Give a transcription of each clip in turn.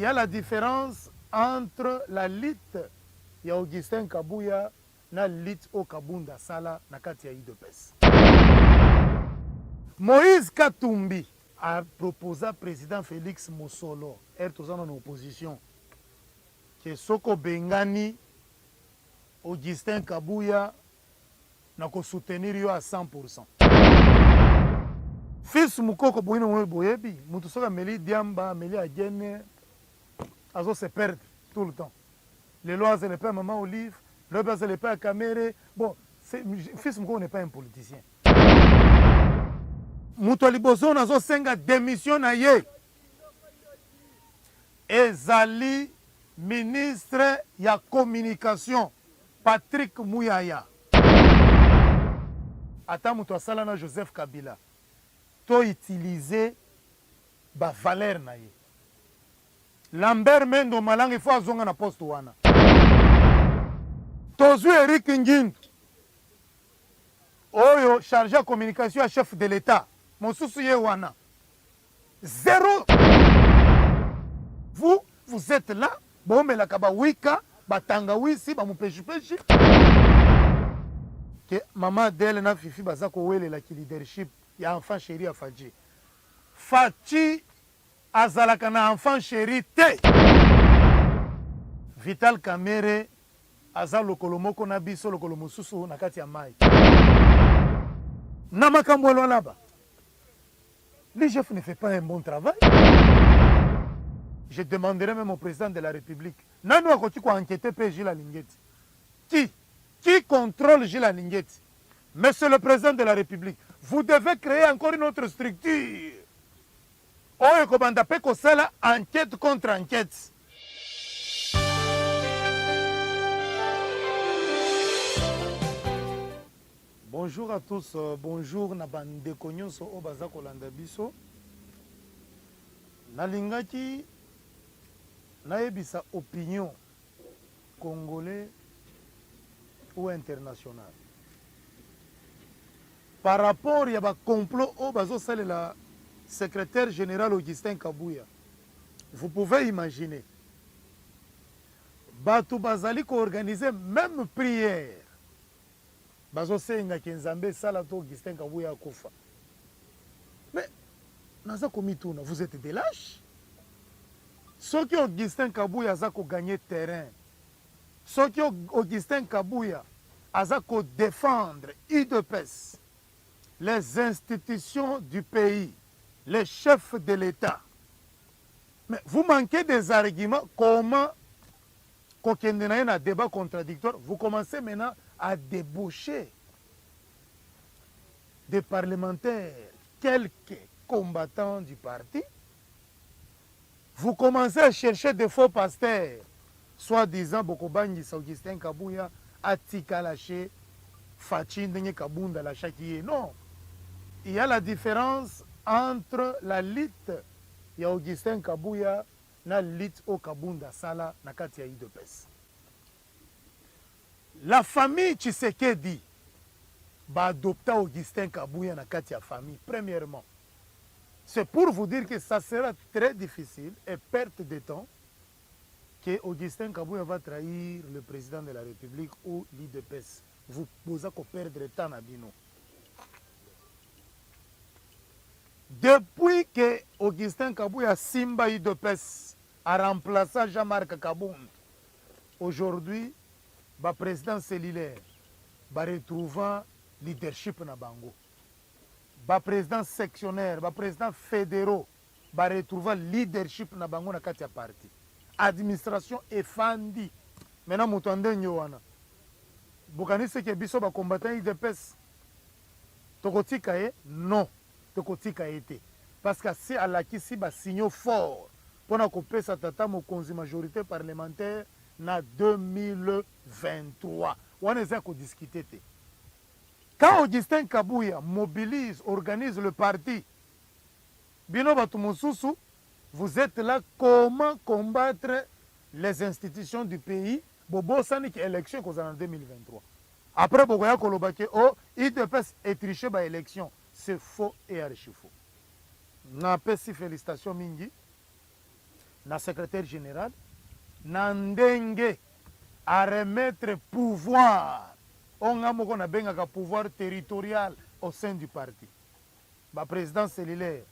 y a la différence entre la lutte ya Augustin Kabuya na lutte oyo Kabund asala na kati ya udps. Moïse Katumbi a proposa president Felix mosolo heure toza nanu na opposition que soki obengani Augustin Kabuya nako soutenir yo à 100%. Fils Mukoko boyino moyo boyebi mutu soki ameli diamba ameli agene azo se perdre tout le temps lelo azala epai ya mama Olive lobi azala epai ya Kamere bon Fils Mukoko n'est pas un politicien moto ya liboso nazosenga demission na ye ezali ministre ya communication Patrick Muyaya. Ata moto asala na Joseph Kabila to utiliser ba valeurs na ye. Lambert Mende Omalanga il faut azonga na poste wana. Tozui Eric Ngindu oyo charge ya communication ya chef de l'Etat mosusu ye wana zero. Vous, vous êtes là, bomelaka ba wika, ba tangawisi, ba mupeshipeshi. Que maman Adèle na Fifi baza kowelela ki leadership ya enfant chéri ya Fatshi. Fatshi azalaka na enfant chéri te. Vital Kamerhe aza lokolo moko na biso lokolo mosusu na kati ya mayi. Na makambo ya Lualaba, l'IGF ne fait pas un bon travail. Je demanderai même au président de la République, nani akoki ko enquêter pe Jules Alingete? Qui? Qui contrôle Jules Alingete? Monsieur le président de la République, vous devez créer encore une autre structure oyo ekobanda pe kosala enquête contre enquête. Bonjour à tous, bonjour na ba ndeko nionso oyo baza kolanda biso. Nalingaki nayebisa opinion congolais ou international par rapport ya ba complot oyo bazosalela secrétaire général Augustin Kabuya. Vous pouvez imaginer bato bazali koorganiser même prière Bazo senga ke Nzambe sala to Augustin Kabuya akufa. Mais naza komituna, vous etes des laches? Soki Augustin Kabuya aza ko gagner terrain, soki Augustin Kabuya aza ko defendre udps, les institutions du pays, les chefs de l'Etat, mais vous manquez des arguments comment kokende na ye na debat contradictoire, vous commencez maintenant à debaucher des parlementaires, quelques combattants du parti. Vous commencez à chercher des faux pasteurs, soi-disant bokobangisa Augustin Kabuya atika chez Fatshi ndenge Kabund alashaki ye. Non, il y a la différence entre la lutte ya Augustin Kabuya na lutte oyo Kabund asala na kati ya udps. La famille Tshisekedi ba adopta Augustin Kabuya na kati ya famille premièrement. C'est pour vous dire que ça sera très difficile et perte de temps que Augustin Kabuya va trahir le président de la République ou l'UDPS. Vous boza ko perdre temps na bino. Depuis que Augustin Kabuya asimba udps a remplaça Jean Marc Kabund, aujourd'hui ba presidents cellulaires ba retrouva leadership na bango, ba presidents sectionnaires, ba presidents federaux ba retrouva leadership na bango na kati ya parti. Administration efandi. Maintenant moto ya ndenge wana bokanisi ke biso ba combattants udps Tokotika ye? Non, tokotika ye te parce que asi alakisi ba signaux forts pona kopesa tata mokonzi majorite parlementaire na 2023. Wana eza ya ko discuter te. Quand Augustin Kabuya mobilise, organise le parti, bino batu mosusu vous etes là comment combattre les institutions du pays, bobosani que election ekozala na 2023. Après bokoya koloba ke oh udps e tricher ba elections, c'est faux et archi faux. Na pesi felicitations mingi. Na secrétaire général na ndenge a remettre pouvoir oyo nga moko nabengaka pouvoir territorial au sein du parti. Ba presidents cellulaires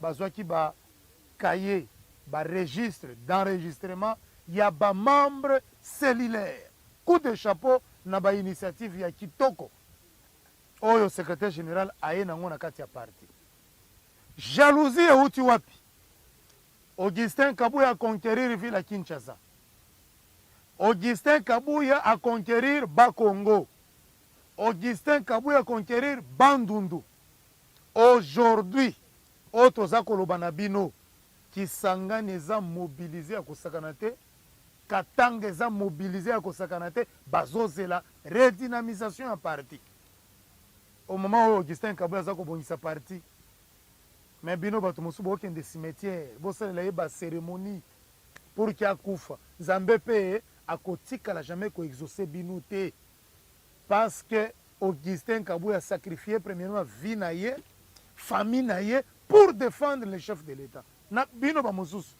bazwaki ba cahiers, ba registres d'enregistrement ya ba membres cellulaires. Coup de chapeau na ba initiatives ya kitoko oyo secretaire general aye nango na kati ya parti. Jalousie ewuti wapi? Augustin Kabuya a conquerir ville ya Kinshasa. Augustin Kabuya a conquerir Bas-Congo. Augustin Kabuya conquerir Bandundu. Aujourd'hui, oyo toza koloba na bino, Kisangani eza mobilise ya kosakana te, Katanga eza mobilise ya kosakana te, bazozela redynamisation ya parti. Au moment oyo Augustin Kabuya aza kobongisa parti, mais bino bato mosusu bokende cimetière, bosalela ye ba ceremonie pour que akufa. Nzambe pe akotikala jamais ko exaucer bino te. Parce que Augustin Kabuya sacrifier premièrement vie na ye, famille na ye pour defendre le chef de l'Etat. Na bino ba mosusu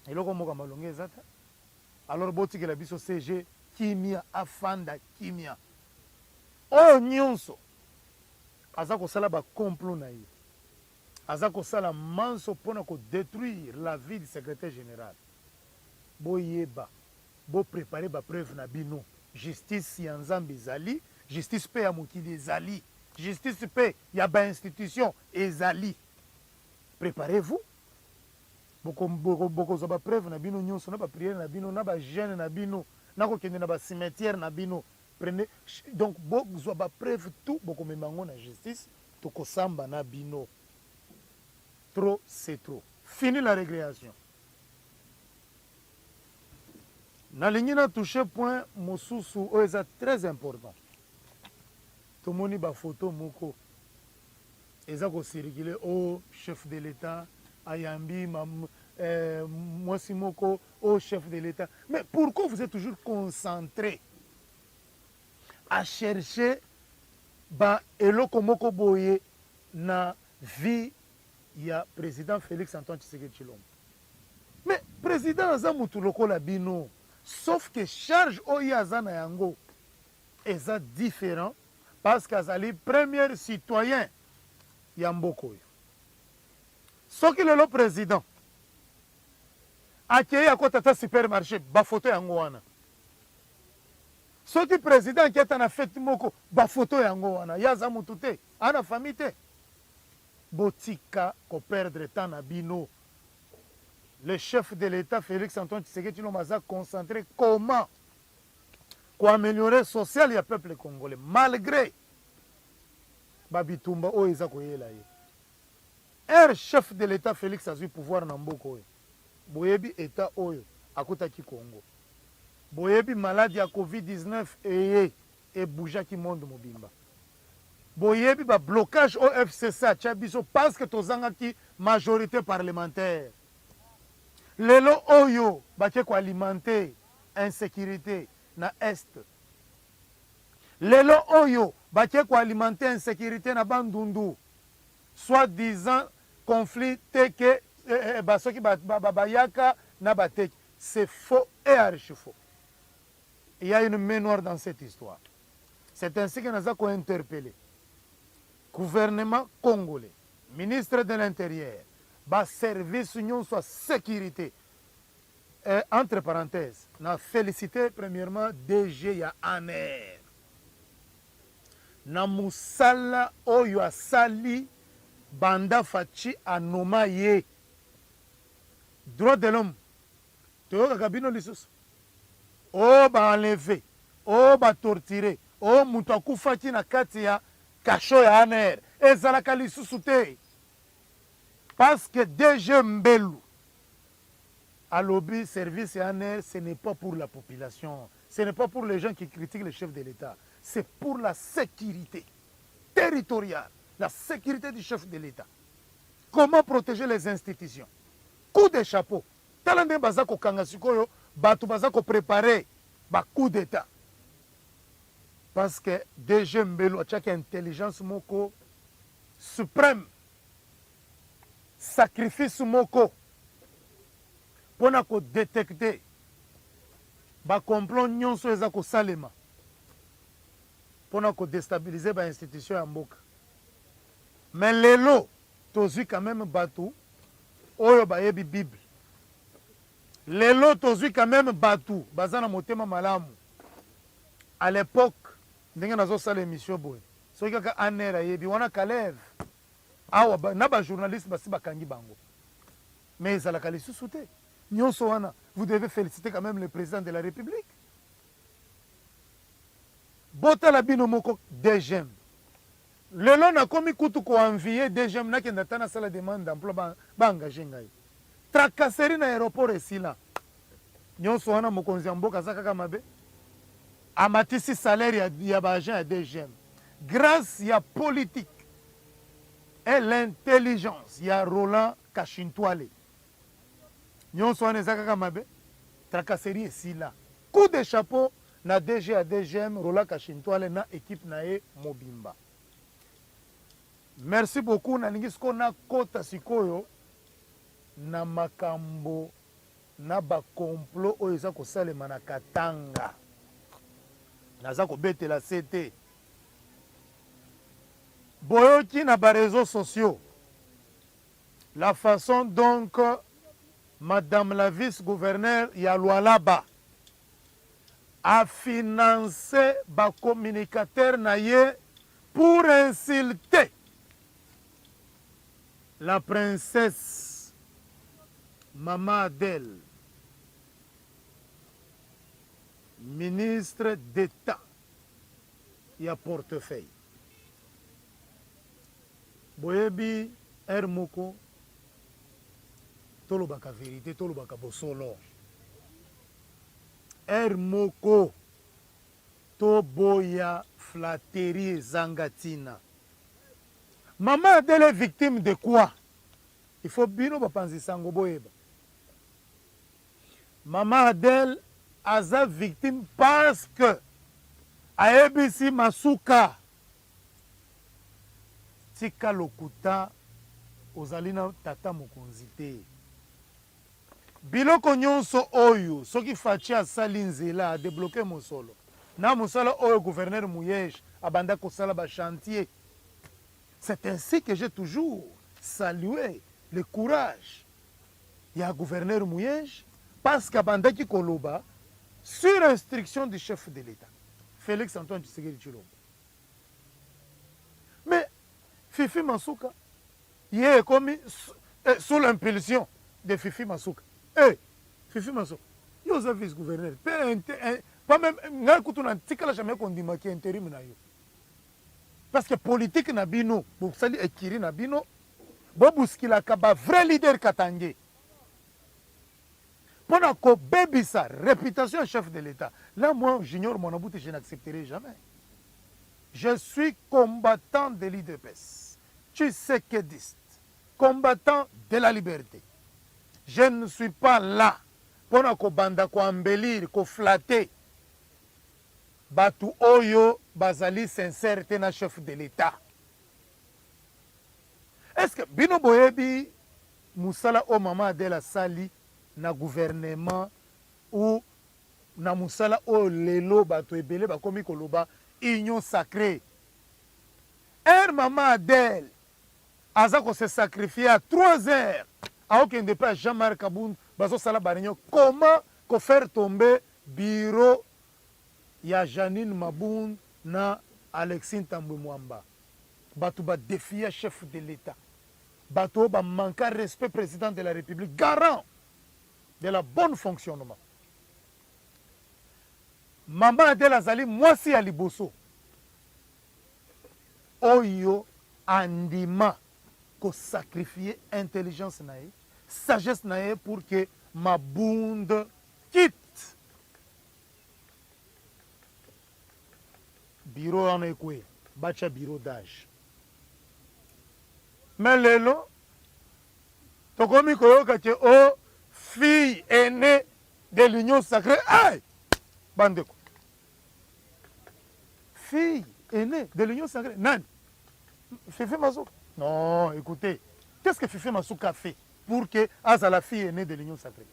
eloko moko ya malonga eza te. Alors botikela biso CG kimia, afanda kimia. Oyo nyonso aza kosala ba complot na ye, aza kosala manso pona ko detruire la vie du secretaire general. Boyeba Bo preparer ba preuves na bino. Justice ya Nzambe ezali, justice pe ya mokili ezali, justice pe ya ba institutions ezali. Preparez vous. Boko bokozwa ba preuves na bino nionso na ba prières na bino na ba jeune na bino na kokende na ba cimetières na bino. Prenez donc bozwa ba preuves tout bokomema yango na justice tokosamba na bino. Trop c'est trop. Fini la recreation. Nalingi na toucher point mosusu oyo eza très important. Tomoni ba photos moko eza ko circuler oh chef de l'Etat ayambi eh, mwasi moko oh chef de l'Etat. Mais pourquoi vous êtes toujours concentré à chercher ba eloko moko boye na vie ya président Félix Antoine Tshisekedi Tshilombo? Mais president aza mutu lokola bino sauf que charge oyo ye aza na yango eza different parce que azali premier citoyen ya mboka oyo. Soki lelo president akeyi akota ata supermarche ba photo yango wana. Soki president ake ata na fete moko ba photo yango wana. Ye aza mutu te, aza na famille te. Botika ko perdre temps na bino. Le chef de l'Etat Felix Antoine Tshisekedi Tshilombo aza concentre comment ko ameliorer social ya peuple congolais malgre ba bitumba oyo eza koyela ye. Heure chef de l'Etat Felix azui pouvoir na mboka oyo, boyebi etat oyo akutaki Congo. Boyebi malade ya covid 19 eye e bougeaki monde mobimba. Boyebi ba blocage oyo FCC atia biso parce que tozangaki majorite parlementaire. Lelo oyo bake ko alimenter insecurite na Est. Lelo oyo bake ko alimenter insecurite na Bandundu. Soit disant conflit teke eh, eh, ba soki bayaka na bateke. C'est faux et archi faux. Il y a une main noire dans cette histoire. C'est ainsi que naza ko interpeller gouvernement congolais, ministre de l'intérieur, ba services nyonso ya sécurité. Eh, entre parenthèses, na féliciter premièrement DG ya ANR na musala oyo asali banda Fatshi anoma ye. Droit de l'homme toyokaka bino lisusu oh ba enleve oh ba torture oh mutu akufaki na kati ya cachot ya ANR ezalaka lisusu te parce que DG Mbelu alobi service ya ANR ce n'est pas pour la population, ce n'est pas pour les gens qui critiquent le chef de l'Etat, c'est pour la sécurité territoriale, la sécurité du chef de l'Etat. Comment protéger les institutions? Coup de chapeau. Tala ndenge baza kokanga sikoyo batu baza ko preparer ba coup d'etat parce que DG Mbelu atiaki intelligence moko supreme, sacrifice moko. Mpo na ko detecter ba complots nyonso eza kosalema mpo na ko destabiliser ba institutions ya mboka. Mais lelo tozwi quand meme batu oyo bayebi bible. Lelo tozwi quand meme batu baza na motema malamu. À l'epoque ndenge nazo sala emission boye soki kaka ANR ayebi wana Kalev awa na ba journalistes basi bakangi bango. Mais ezalaka lisusu te. Nionso wana vous devez feliciter quand meme le president de la republique. Botala bino moko DGM. Lelo nakomi kutu ko envier DGM nakende ata nasala demande d'emploi ba, ba engager ngai. Tracasserie na aeroport esila. Nionso wana mokonzi ya mboka aza kaka mabe. Amatisi salaire ya, ya ba agents ya DGM. Grace ya politique et l'intelligence ya Roland Kashintwale. Nionso wana eza kaka mabe. Tracasserie esila. Coup de chapeau na DG ya DGM Roland Kashintwale na equipe na ye mobimba. Merci beaucoup, nalingi sikoyo nakota sikoyo na makambo na ba complot oyo eza kosalema na Katanga. Naza kobetela sete. Boyoki na ba reseaux sociaux la façon donc madame la vice-gouverneur ya Lualaba a financer ba communicateurs na ye pour insulter la princesse mama Adèle, ministre d'Etat ya portefeuille. Boyebi heure moko tolobaka verite, tolobaka bosolo. Heure moko toboya flatterie ezanga tina. Maman Adele est victime de quoi? Il faut bino bapanzi sango boyeba. Maman Adele aza victime parce que ayebisi Masuka tika lokuta ozali na tata mokonzi te. Biloko nyonso oyo soki Fatshi asali nzela a debloquer mosolo na mosala oyo gouverneur Muyej abanda kosala ba chantiers. C'est ainsi que j'ai toujours saluer le courage ya gouverneur Muyej parce que abandaki koloba sur instruction du chef de l'Etat Felix Antoine Tshisekedi Tshilombo. Mais Fifi Masuka ye ekomi eh, sous l'impulsion de Fifi Masuka. Eh, Fifi Masuka, yo oza vice gouverneur pe pas même ngai kutu na tikala jamais kondima ki interim na yo. Parce que politique na bino, bosali ekiri na bino, bobuskilaka ba vrai leader katangais. Pona kobebisa reputation ya chef de l'Etat. Là moi Junior Mwanabuti je n'accepterai jamais. Je suis combattant de l'UDPS, tshisekediste, combattant de la liberte. Je ne suis pas là pona kobanda ko embellir, ko flatter batu oyo bazali sincère te na chef de l'Etat. Est-ce que bino boyebi musala oyo maman Adèle asali na gouvernement ou na musala oyo lelo batu ebele bakomi koloba union sacree? Heure maman Adèle aza ko se sacrifier à 3 heures aokende epai ya Jean Marc Kabund bazosala ba reunion comment ko faire tomber bureau ya Jeanine Mabund na Alexis Ntambwe Mwamba. Batu ba defia chef de l'Etat, batu oyo ba manqua respect president de la Republique, garant de la bonne fonctionnement. Maman Adèle azali mwasi ya liboso oyo andima ko sacrifier intelligence na ye, sagesse na ye pour que Mabund quitte bureau wana ekweya, batia bureau d'age. Mais lelo tokomi koyoka ke o oh, fille aînée de l'union sacrée. Hey! Bandeko, fille aînée de l'union sacrée nani? Fifi Masuka? Non, écoutez, qu'est-ce que Fifi Masuka a fait pour que azala fille aînée de l'union sacrée?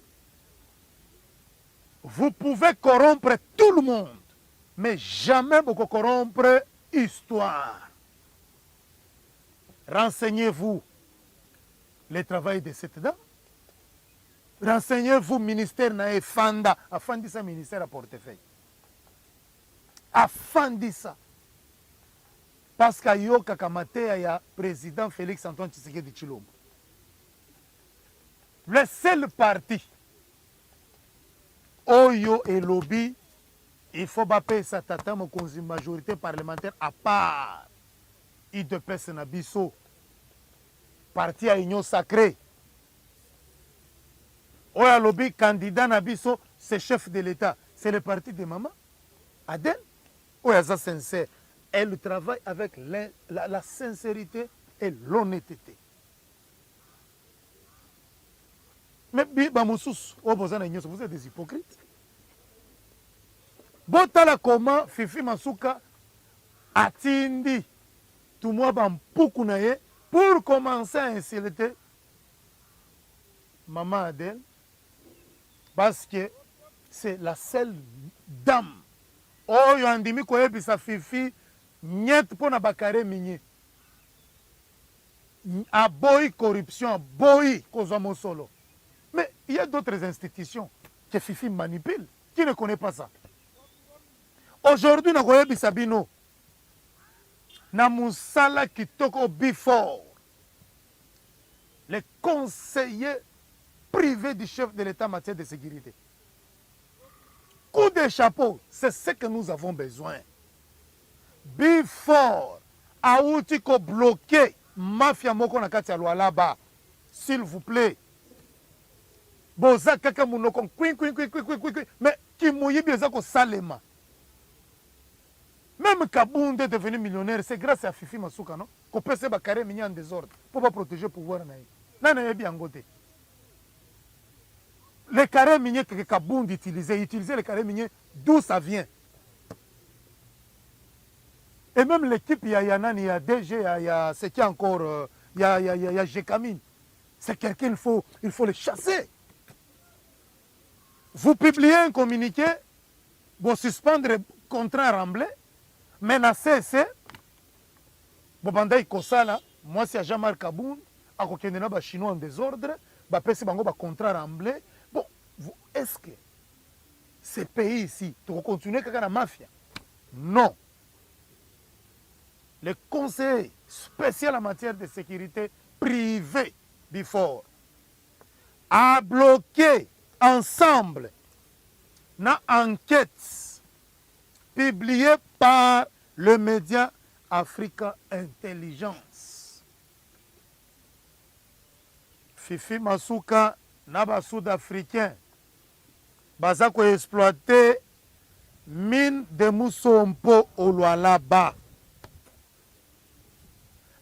Vous pouvez corrompre tout le monde, mais jamais boko corrompre histoire. Renseignez-vous le travail de cette dame. Renseignez-vous ministère na ye fanda, afandisa ministère ya portefeuille. Afandisa. Parce qu'ayokaka mateya ya président Félix Antoine Tshisekedi Tshilombo. Le seul parti oyo elobi il faut bapesa tata mokonzi majorité parlementaire à part UDPS na biso, parti ya union sacrée oyo alobi candidat na biso c'est chef de l'État, c'est le parti de maman Adèle oyo aza sincère. Elle travaille avec la sincérité et l'honnêteté. Mais ba mosusu oyo boza na nyonso, vous êtes des hypocrites. Botala comment Fifi Masuka atindi tumwa bampuku na ye pour commencer à insulter maman Adèle, parce que c'est la seule dame oyo andimi koyebisa Fifi niet mpo na bacarré minier. Aboyi corruption, aboyi kozwa mosolo. Mais il y a d'autres institutions que Fifi manipule, qui ne connaît pas ça. Aujourd'hui nakoyebisa bino na mosala kitoko before le conseiller privé du chef de l'État en matière de sécurité. Coup de chapeau, c'est ce que nous avons besoin. Before auti ko bloquer mafia moko na kati ya Lualaba, s'il vous plaît. Boza kaka munoko kwin kwin kwin kwin kwin kwin, mais kimoyibi eza kosalema. Même Kabund est devenu millionnaire, c'est grâce à Fifi Masuka, non? Kopesa ba carré minier en désordre pour pas protéger pouvoir na ye. Nani ayebi yango te? Les carrés miniers que Kabund utilisait, utilisait les carrés miniers d'où ça vient. Et même l'équipe, il y a Yanani, il y a DG, il y a c'est qui encore, il y a, il y a, il y a Gécamine. C'est quelqu'un, il faut le chasser. Vous publiez un communiqué, vous suspendre contrat Remblai, mais na CC, bobandai kosala, moi c'est Jean-Marc Kabund, akokende na ba Chinois en désordre, bapesi bango ba contrat Remblai. Bon, est-ce que ces pays ici, tu continuer kaka na mafia? Non. Le conseiller spécial en matière de sécurité privée, Bifort, a bloqué ensemble na enquête publiée par le média Africa Intelligence. Fifi Masuka na ba Sud-Africain baza ko exploiter mine de Musompo au Lualaba.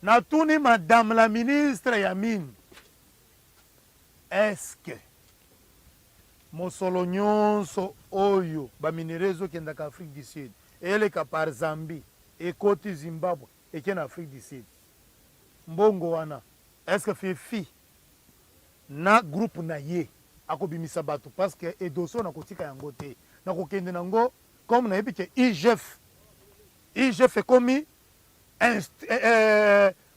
Natuni madame la ministre ya mine, est-ce que mosolo nyonso oyo ba minerais ezokendaka Afrique du Sud, eleka par Zambie, ekoti Zimbabwe, eke na Afrique du Sud, mbongo wana est-ce que Fifi na groupe na ye akobimisa bato? Parce que edoso nakotika yango te, nakokende nango comme nayebi ke IGF ekomi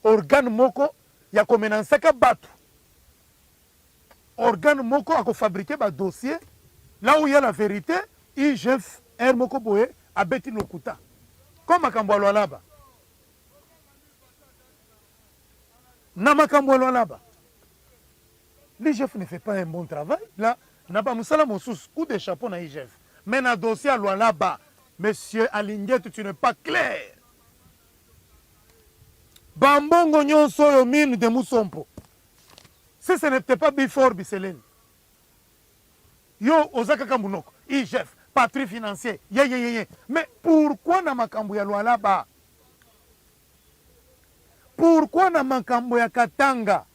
organe moko ya komenansaka bato, organe moko akofabriquer badossier. Là où il y a la vérité, IGF r moko boye abeti lokuta comme makambo ya Lualaba. Na makambo ya Lualaba, l'IGF ne fait pas un bon travail. Là, na bamosala mosusu, coup de chapeau na IGF, mais na dossier ya Lualaba, monsieur Alingete, tu n'es pas clair. Bambongo nyonso oyo mine de Musompo, si ce n'était pas Bifort Biseleni, yo oza kaka monoko IGF, patrie financier, ye ye ye ye. Mais pourquoi na makambo ya Lualaba, pourquoi na makambo ya Katanga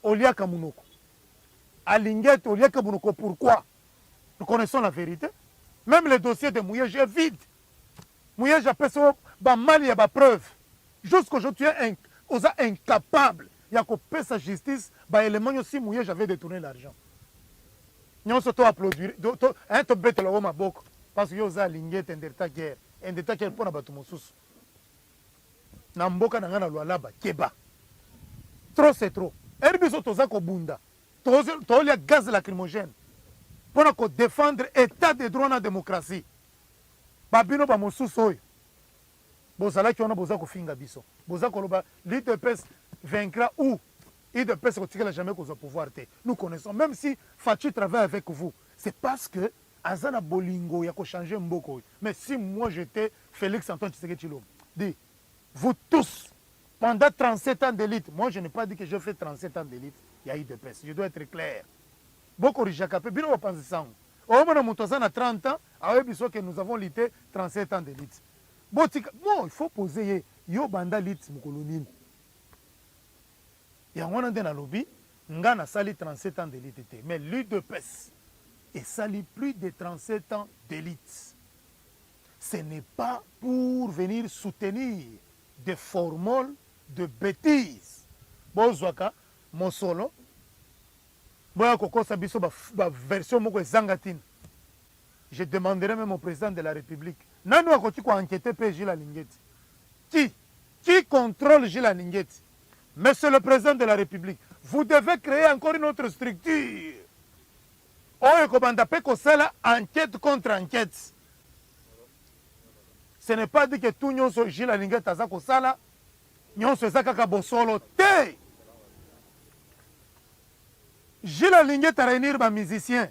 oliaka monoko? Alingete, oliaka monoko pourquoi? Nous connaissons la vérité. Même le dossier de Muyej est vide. Muyej apesi bamali ya bapreuve, jusqu'aujourd'hui tu es oza incapable ya kopesa justice baélément nyonso. Si Muyej avait détourné l'argent, Nyonso to applaudir, to, hein, tobetela yo maboko parce que yo oza Alingete Inderta guerre, Inderta guerre mpo na bato mosusu. Na mboka na ngai na Lualaba, keba. Trop c'est trop. Heure biso toza kobunda, tolia gaz lacrymogène mpo na ko défendre état de droit na démocratie. Ba bino ba mosusu oyo bozalaki wana boza kofinga biso, boza koloba l'UDPS vaincra où? UDPS kotikala jamais kozwa pouvoir te. Nous connaissons, même si Fatshi travaille avec vous, c'est parce que aza na bolingo ya kochanger mboka oyo. Mais si moi j'étais Félix Antoine Tshisekedi Tshilombo, dit vous tous pendant 37 ans d'élite, moi je n'ai pas dit que je fais 37 ans d'élite ya UDPS, je dois être clair. Bokorijaka mpe bino bapanzi sango, omona moto aza na 30 ans aoyebi so que nous avons lutté 37 ans d'élite. Botika bon, il faut poser ye yo banda lutte mokolo nini? Yango wana nde nalobi nga nasali 37 ans d'élite te, mais l'UDPS esali plus de 37 ans d'élite. Ce n'est pas pour venir soutenir des formules de bêtises. Bozwaka mosolo, boya kokosa biso baversion moko ezanga ntina. Je demanderai même au président de la République, nani akoki koenquêter mpe Jules Alingeti? Qui contrôle Jules Alingeti? Monsieur le président de la République, vous devez créer encore une autre structure oyo ekobanda mpe kosala enquête contre enquête. Ce n'est pas dit que tout nyonso Jules Alingeti aza kosala nyonso eza kaka bosolo te. Jules Alingeti a réunir bamusicien,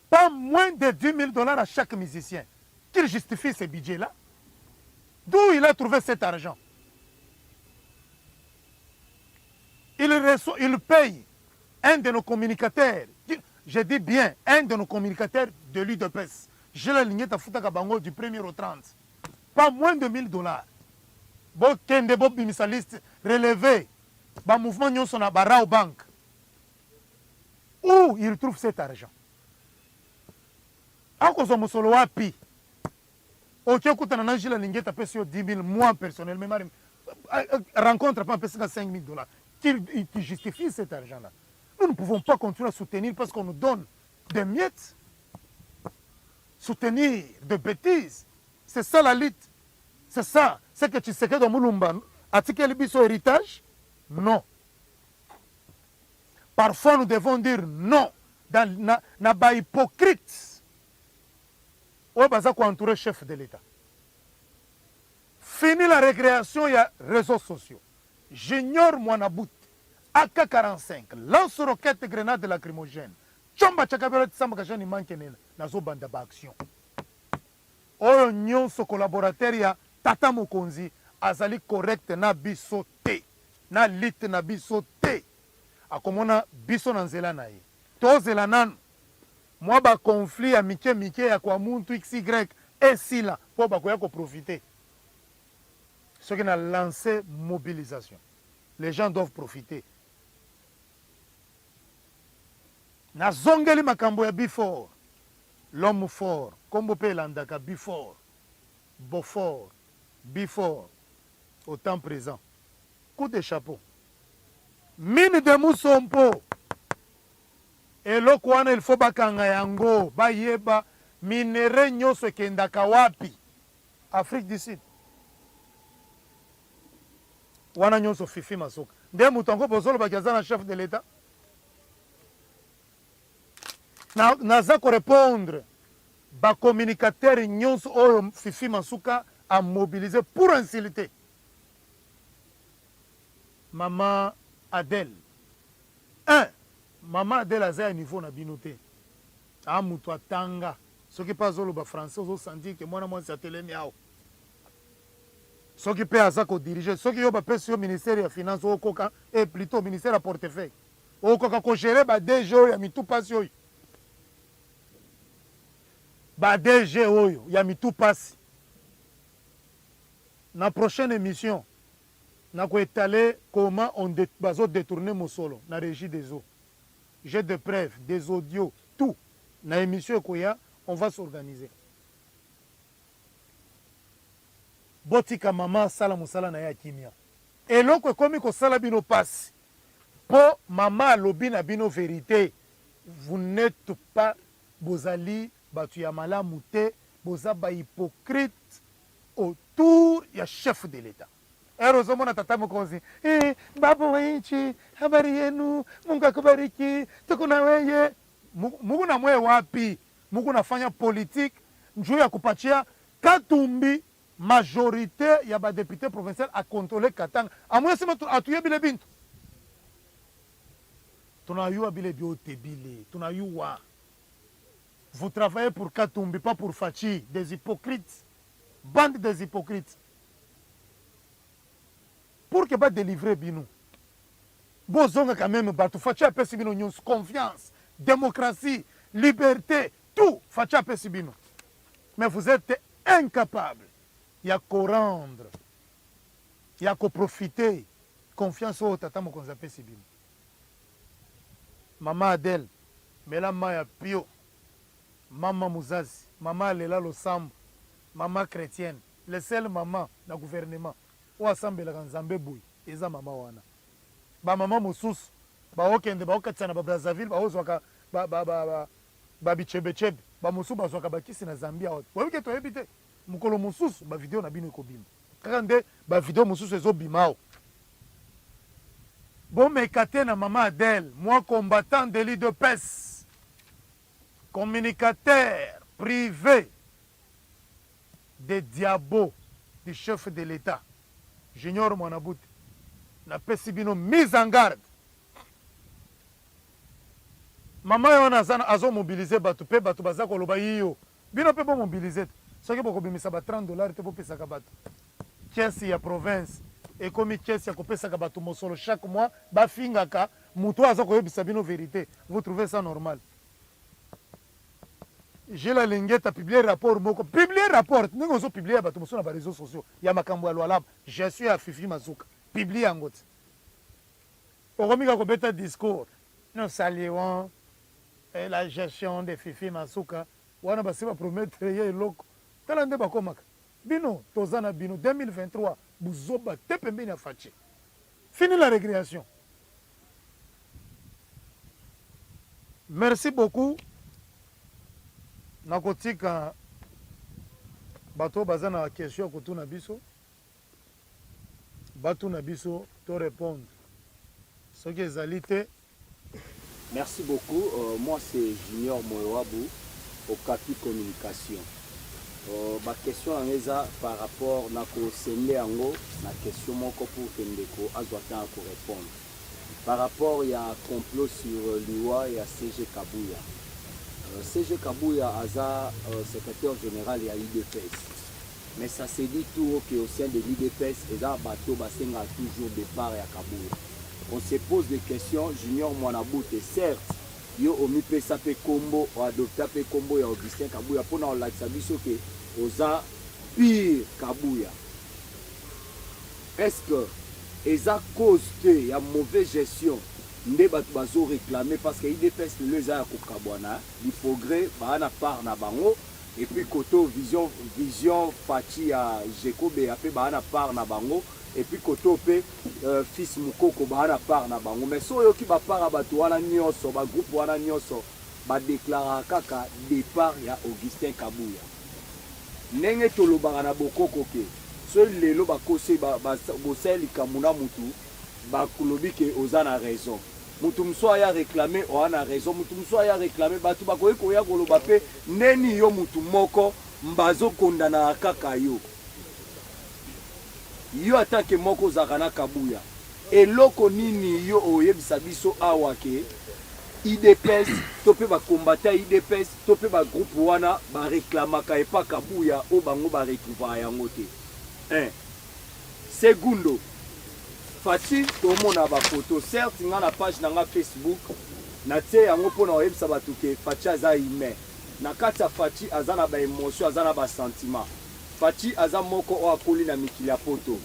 pas moins de 10 000 $ à chaque musicien. Qu'il justifie ce budget là, d'où il a trouvé cet argent. Il reçoit, il paye un de nos communicateurs, je dis bien un de nos communicateurs de l'UDPS, Jules Alingeti afutaka bango du 1er au 30 pas moins de 1000 $. Bokende bobimisa liste, relevé bamouvement nyonso na baRawbank. Où il trouve cet argent? Akozwa mosolo wapi? Oke okutana na Jules Alingeti, apesi yo 10 000. Moi personnellement, rencontre mpe apesi nga 5 000 $. Qui justifie cet argent là? Nous ne pouvons pas continuer à soutenir parce qu'on nous donne des miettes, soutenir de bêtises. C'est ça la lutte? C'est ça c'est que Tshisekedi wa Mulumba atikeli biso héritage? Non, parfois nous devons dire non dans, na bahypocrite oyo baza koentourer chef de l'État. Fini la récréation ya réseaux sociaux. Junior Mwanabout, AK-45, lance roquette, grenade lacrymogène, chomba chakabelo tisambaka jani mankenena. Nazobanda baaction oyo nyonso collaborateur ya tata mokonzi azali correct na biso te, na lutte na biso te, akomona biso na nzela na ye. Tozela nanu mwa baconflit ya mike mike ya kwa muntu xy esila mpo bakoya koprofiter. Soki na lance mobilisation, les gens doivent profiter. Nazongeli makambo ya Bifort, l'homme fort, nkombo mpe elandaka Bifort, Beaufort, Bifort au temps présent. Coup de chapeau, mine de Musompo. Eloko wana il faut bakanga yango, bayeba minerai nyonso ekendaka wapi. Afrique du Sud wana nyonso, Fifi Masuka nde moto yango bozolobaki aza na chef de l'État. Naza korépondre bacommunicateur nyonso oyo Fifi Masuka amobiliser pour insulter mama Adele. Un, mama Adele aza ya niveau na bino te. A moto atanga, soki mpe azoloba français, ozosentir ke mwana mwasi atelemi awa. Soki mpe aza kodiriger, soki yo bapesi yo ministère ya finance, okoka, e plutôt ministère ya portefeuille, okoka kogérer ba DG oyo ya mitu pasi, oyo ba DG oyo ya mitu pasi. Na prochaine émission nakoétaler comment on bazodétourner mosolo na Régie des eaux. J'ai des preuves, des audios, tout. Na émission ekoya, on va s'organiser. Botika mama asala mosala na ye ya kimia. Eloko ekomi kosala bino mpasi mpo mama alobi na bino vérité. Vous n'etes pas bozali batu ya malamu te, boza ba hypocrites autour ya chef de l'etat. Heure ozomona tata mokonzi eh, baba wa nchi habari yenu, Mungu akubariki, tuko na weye. Muku na mwe wapi? Muku nafanya politique njuu ya kupatia Katumbi majorite ya ba depute provincial a controler Katanga. Amwe sema atuye bile bintu. Tunayua bile biote bile, tunayua. Vous travaillez pour Katumbi, pas pour Fatshi, des hypocrites. Bande des hypocrites. Pour que ba délivrer bino. Bozonga quand même bato Fatshi apesi bino nyonso confiance, démocratie, liberté, tout Fatshi apesi bino. Mais vous êtes incapable ya ko rendre, ya ko profiter confiance oyo tata mokonzi apesi bino. Mama Adèle, mela mayi ya pio. Mama muzazi, mama alela losambo, mama chretienne, le seul mama na gouvernement oyo asambelaka Nzambe boye eza mama wana. Ba mama mosusu baokende baokatisa na ba Brazzaville baozwaka ba, ba, ba, ba, ba bichebechebe, ba mosusu bazwaka bakisi na Zambie awa. Boyebi ke toyebi te. Mokolo mosusu ba video na bino ekobima. Kaka nde ba video mosusu ezobima awa. Bomeka te na mama Adèle, moi combattant de l'UDPS, communicateur privé de diabo du chef de l'Etat, Junior Mwanabute, napesi bino mise en garde. Mama ye wana aza azo mobiliser bato pe bato baza koloba iyo. Bino pe bo mobiliser te. Soki bokobimisa ba 30 dollars te bopesaka bato. Caisse ya province ekomi caisse ya kopesaka bato mosolo chaque mois bafingaka mutu oyo aza koyebisa bino verite. Vous trouvez ça normal? Jules Alingete a publier rapport moko, publier rapport ndenge ozo publier ya bato mosusu na ba reseaux sociaux ya makambo ya Lualaba, gestion ya Fifi Masuka, publier yango te. Okomi kaka kobeta discours, nous saluons la gestion de Fifi Masuka, wana basi ba promettre ye eloko. Tala nde bakomaka. Bino toza na bino 2023 buzoba te pembeni ya Fatshi. Fini la recreation. Merci beaucoup. Nakotika bato baza na question ya kotuna biso batuna biso to répondre soki ezali te. Merci beaucoup moi c'est junior moyowabu okapi communication ba question nanga eza par rapport nako sende yango na question moko pour que ndeko azwa temps ya ko repondre par rapport ya complot sur liwa ya CG kabuya CG kabuya aza secretaire general ya udps Mais ça se dit tout haut que au sein de l'udps eza bato basengaka toujours depart ya Kabuya. On se pose des questions, Junior Mwanabute certes yo omipesa pe kombo o adopta pe kombo ya Augustin Kabuya pona olakisa biso que oza pire Kabuya. Est-ce que eza cause te ya mauvaise gestion nde bato bazo reclamer parce que udps lelo eza ya kokabwana, du progrès baa na part na bango, Et puis koto vision vision Fatshi ya Jekobeya pe baa na part na bango et puis koto pe fils Mukoko baa na part na bango mais soki oyoki ba part ya batu wana nioso ba groupe wana nioso ba declaraka kaka depart ya Augustin Kabuya ndenge tolobaka na bokoko ke soki lelo bakosi bosali likambo na mutu Balobi ke oza na raison. Mutu mosusu aya reclamer oa na raison, mutu mosusu aya reclamer, batu bakoki koya koloba pe ndeni yo mutu moko mbazo kondanaka kaka yo. Yo en tant que moko ozalaka na Kabuya, eloko nini yo oyebisa biso awa ke udps to pe ba combattants ya udps to pe ba groupe wana ba reclamaka epa Kabuya oyo bango ba retrouvaka yango te? Un. Segundo, Fatshi tomona ba photos certes nga na page na nga Facebook na tie yango pona koyebisa batu ke Fatshi aza humain na kati ya Fatshi aza na ba emotions aza na ba sentiments Fatshi aza moko oyo akoli na mikili ya poto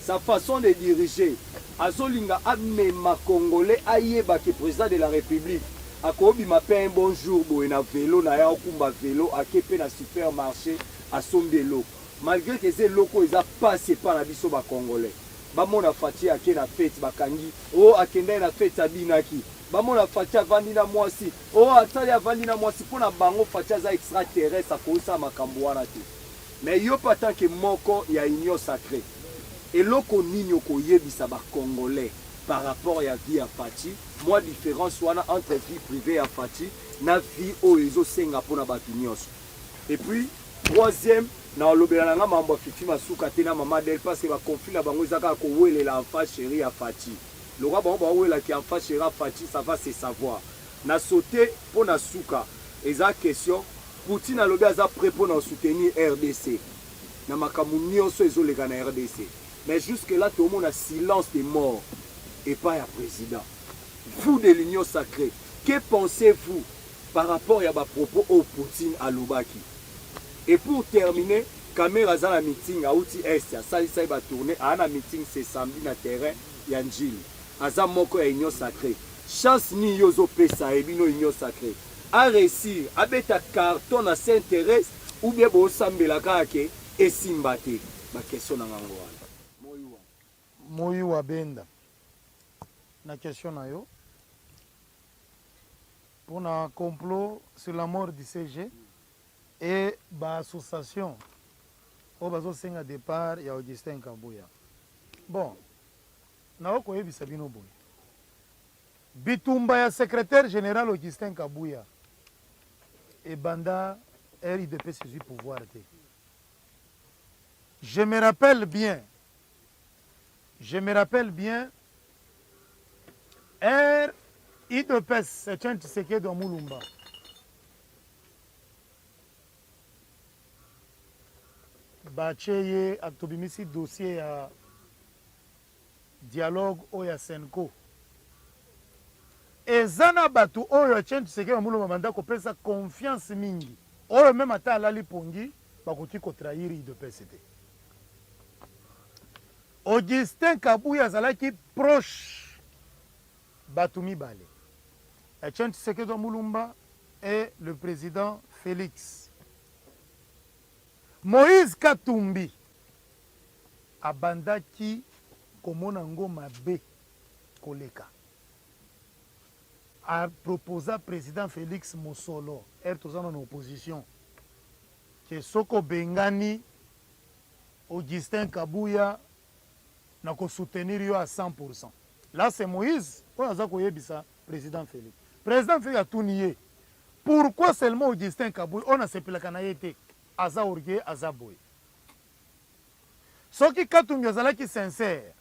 sa façon de diriger azolinga amema congolais ayeba ke president de la republique akobima pe un bon jour boye na velo na ye aokumba velo ake pe na supermarche asombi eloko Malgre que eza eloko oyo eza pasi epa na biso ba congolais. Ba mona Fatshi ake na fete ba kangi oh akendaki na fete abinaki. Bamona Fatshi avandi na mwasi, oh asali avandi na mwasi, mpo na bango Fatshi aza extra terrestre, akosala makambo wana te. Mais yo mpe en tant que moko ya Union Sacree, eloko nini okoyebisa ba Congolais par rapport ya vie ya Fatshi, mwa difference wana entre vie privee ya Fatshi na vie oyo ezosenga mpo na bato nyonso? Et puis troisième, naolobela na nga mambo ya Fifi Masuka te na Mama Adèle parce que ba conflit na bango eza kaka kowelela enfant chéri ya Fatshi. Lokola bango bawelaki enfant chéri ya Fatshi, ça va se savoir. Na sauter mpo na suka eza question, Poutine alobi aza prêt mpo na soutenir RDC na makambo nyonso ezoleka na RDC. Mais jusque là tomona silence de mort epai ya président. Vous de l'Union sacrée, que pensez-vous par rapport ya ba propos oyo Poutine alobaki? Et pour terminer, Kamerhe aza na meeting auti Est, asalisaki ba tournée, aa na meeting ce samedi na terrain ya Ndjili. Aza moko ya Union sacrée. Chance nini yo ozopesa ye bino Union sacrée? A réussir, abeta carton na Sainte Thérèse ou bien bosambela kaka ke esimba te? Ba question na ngango wana. Moyiwa Benda, na question na yo mpona complot sur la mort du CG et ba association oyo bazosenga départ ya Augustin Kabuya. Bon, nakoki koyebisa bino boye, bitumba ya secrétaire général Augustin Kabuya ebanda RIDPS ezwi pouvoir te. Je me rappelle bien, je me rappelle bien R UDPS Etienne Tshisekedi wa Mulumba batie ye, tobimisi dossier ya dialogue oyo ya CENCO. Eza na bato oyo Etienne Tshisekedi wa Mulumba banda kopesa confiance mingi, oyo meme ata alali pongi bakoki kotrahir UDPS te. Augustin Kabuya azalaki proche bato mibale, Etienne Tshisekedi wa Mulumba et le président Félix. Moïse Katumbi abandaki komona ngo mabe koleka, a proposa président Félix mosolo ere toza na opposition ke soki obengani Augustin Kabuya na ko soutenir yo à 100%. Là c'est Moïse oyo aza koyebisa président Félix. Président Félix atuni ye pourquoi seulement Augustin Kabuya oyo nasepelaka na ye te, aza orgueilleux, aza boye. Soki Katumbi azalaki sincère,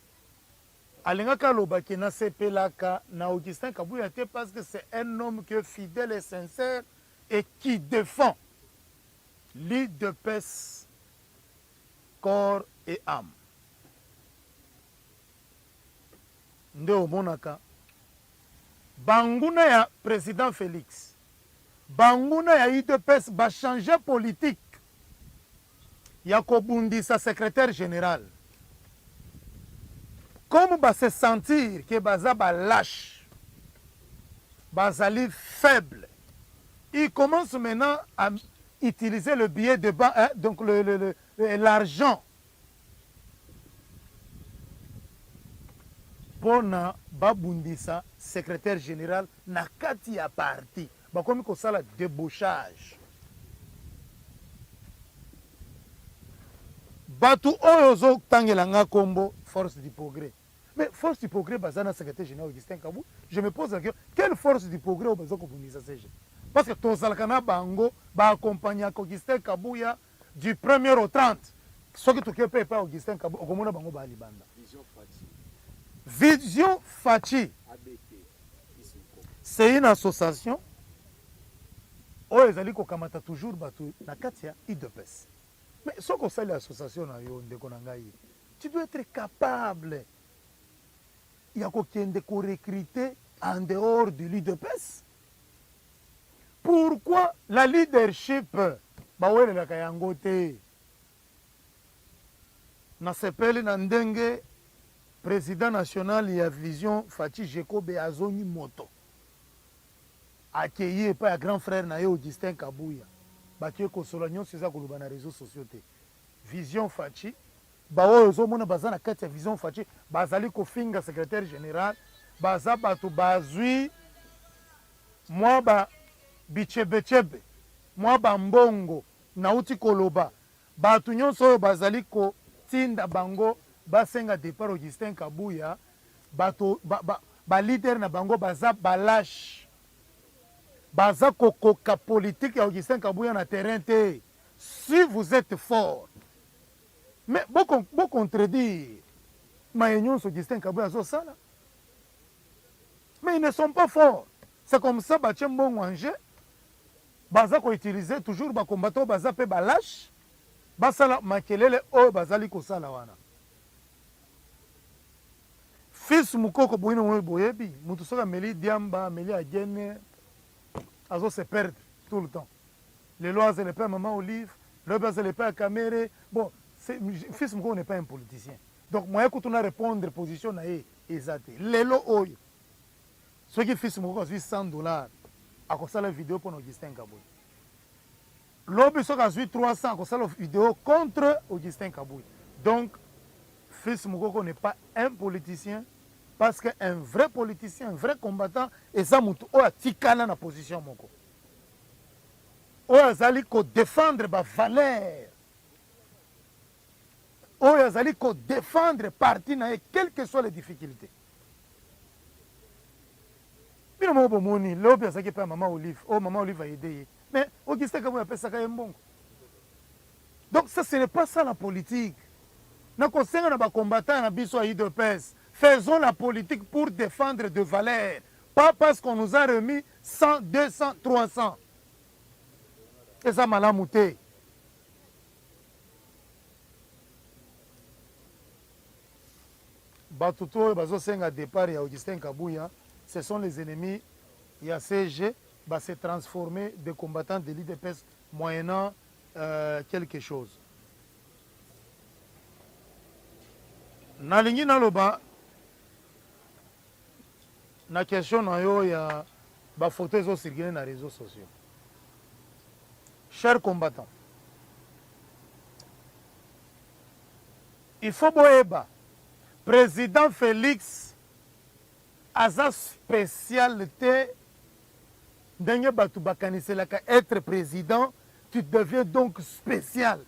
alingaki aloba ke nasepelaka na Augustin Kabuya te parce que c'est un homme qui est fidèle et sincère et qui défend l'UDPS corps et âme. Nde omonaka banguna ya président Félix, banguna ya UDPS ba changer politique ya kobundisa secrétaire général, comme ba se sentir que baza ba lâche, bazali faible, il commence maintenant à utiliser le billet de banque, hein, donc l'argent mpona babundisa secrétaire général na kati ya parti. Bakomi kosala débauchage. Bato oyo ozotangela nga kombo force du progrès, mais force du progrès baza na secrétaire général Augustin Kabuya. Je me pose la question, quelle force du progrès oyo baza kobundisa CG? Parce que tozalaka na bango, baaccompagnaka Augustin Kabuya du 1er au 30. Soki toke mpe epai Augustin Kabuya, okomona bango baa libanda. Vision Fatshi, c'est une association oyo ezali kokamata toujours bato na kati ya UDPS. Mais soki osali association na yo, ndeko na ngai, tu dois être capable ya kokende korecruter en dehors de l'UDPS. Pourquoi la leadership bawelelaka yango te? Nasepeli na ndenge président national ya Vision Fatshi Jacob azongi moto, akei epai ya grand frère na ye Augustin Kabuya, bato ye kosola nyonso eza koloba na réseaux sociaux te. Vision Fatshi, baoyo ozomona baza na kati ya Vision Fatshi bazali kofinga secrétaire général, baza bato bazwi Mwa ba bichebechebe, mwa ba mbongo, nauti koloba, bato nyonso oyo bazali kotinda bango basenga depart Augustin Kabuya, bato ba, ba, ba leader na bango baza ba laches. Baza kokoka politique ya Augustin Kabuya na terrain te. Si vous etes fort, mais bo, bo contredire maye nyonso Augustin Kabuya azosala. Mais ils ne sont pas forts. C'est comme ça batie mbongo en jeu. Baza ko utiliser toujours ba combattants baza pe ba lâches. Basala makelele oyo bazali kosala wana. Fils Mukoko boyino oyo boyebi, mutu soki ameli diamba, ameli agene, azo se perdre tout le temps. Lelo azala epai ya mama Olive, lobi azala epai ya Kamere. Bon, Fils Mukoko n'est pas un politicien. Donc moyen kutu na repondre position na ye eza te. Lelo oyo soki Fils Mukoko azui 100 dollars akosala video pona Augustin Kabuya. Lobi soki azui 300 akosala video contre Augustin Kabuya. Donc Fils Mukoko n'est pas un politicien parce que un vrai politicien, un vrai combattant eza mutu oyo atikala na position moko. Oyo azali ko defendre ba valeurs oyo azali ko defendre parti na ye quelles que soient les difficultés. Bino moko bomoni lobi azalaki epai ya mama Olive, oyo mama Olive a aide ye mais Augustin Kabuya apesaka ye mbongo. Donc ça ce n'est pas ça la politique. Nakosenga na ba combattants na biso ya UDPS, faisons la politique pour defendre de valeurs, pas parce qu'on nous a remis 100, 200, 300. Eza malamu te. Batu tout oyo bazo senga depart ya Augustin Kabuya ce sont les ennemis ya CG ba se transformer de combattants de l'UDPS moyennant quelque chose. Nalingi naloba na question na yo ya ba photos ezo circuler na reseaux sociaux. Chers combattants, il faut boyeba president Felix aza special te ndenge batu bakaniselaka etre president tu deviens donc special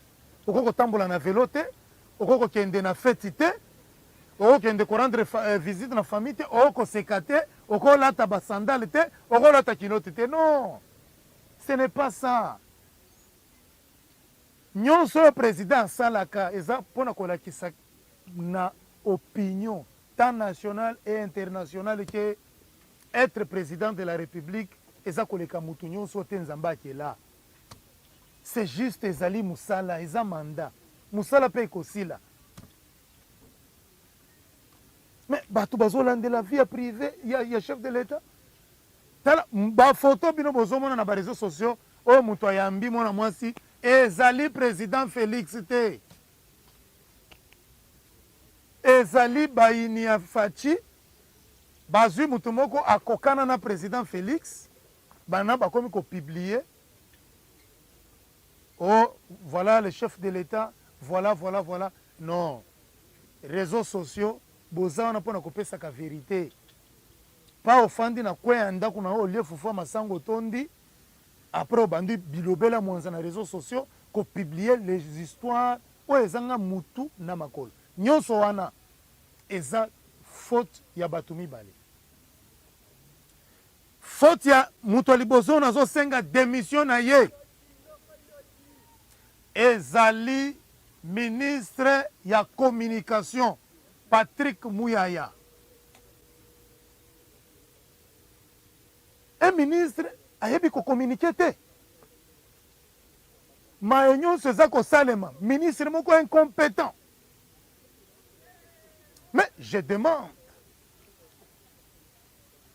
okoki kotambola na velo te okoki kokende na feti te okoki kokende ko rendre visite na famille te okoki koseka te okoki kolata ba sandale te okoki kolata culotte te non ce n'est pas ça nyonso oyo president asalaka eza mpona kolakisa na opinion tant national et international que etre president de la republique eza koleka mutu nyonso te Nzambe akela c'est juste ezali musala eza mandat musala pe ekosila mais batu bazolandela vie ya prive ya, ya chef de l'etat tala ba photo bino bozomona na ba reseaux sociaux oyo mutu ayambi mwana mwasi ezali president Felix te Ezali bayini ya Fatshi bazui mutu moko akokana na president Felix bana bakomi ko publier oh voilà le chef de l'etat voilà voilà voilà non reseaux sociaux boza wana pona kopesaka verite pas ofandi na coin ya ndaku na yo olie fufu ya masangu otondi après obandi bilobela mwanza na reseaux sociaux ko publier les histoires oyo ezanga mutu na makolo. Nionso wana eza faute ya batu mibale. Faute ya mutu ya liboso oyo nazo senga demission na ye ezali ministre ya communication Patrick Muyaya. Un ministre ayebi ko communiquer te. Maye nyonso eza kosalema ministre moko incompetent mais je demande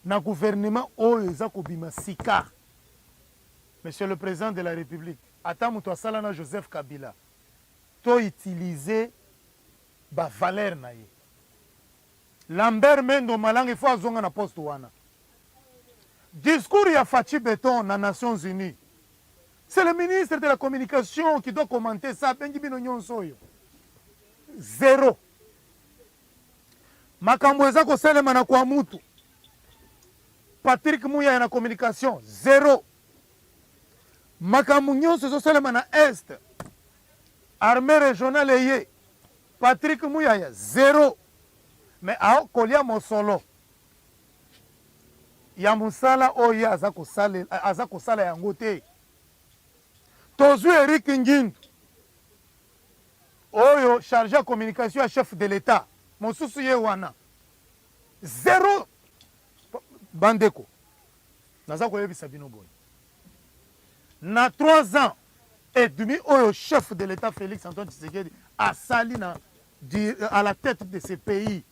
na gouvernement oyo eza kobima sika monsieur le president de la republique ata moto asala na Joseph Kabila to utiliser ba valeurs na ye Lambert Mende Omalanga il faut azonga na poste wana discours ya Fatshi Beton na Nations Unies C'est le ministre de la communication qui doit commenter ça abengi bino nyonso oyo zero makambo eza kosalema na kwa mutu. Patrick Muyaya na communication zero. Makambo nyonso ezosalema na Est, armee regionale eye, Patrick Muyaya zero. Mais akolia mosolo ya mosala oyo ye aza kosala, aza kosala yango te. Tozwi Eric Ngindu oyo charge ya communication ya chef de l'Etat, mosusu ye wana zero. Bandeko, naza koyebisa bino boye, na 3 ans et demi oyo chef de l'Etat Félix Antoine Tshisekedi asali na à la tête de ce pays,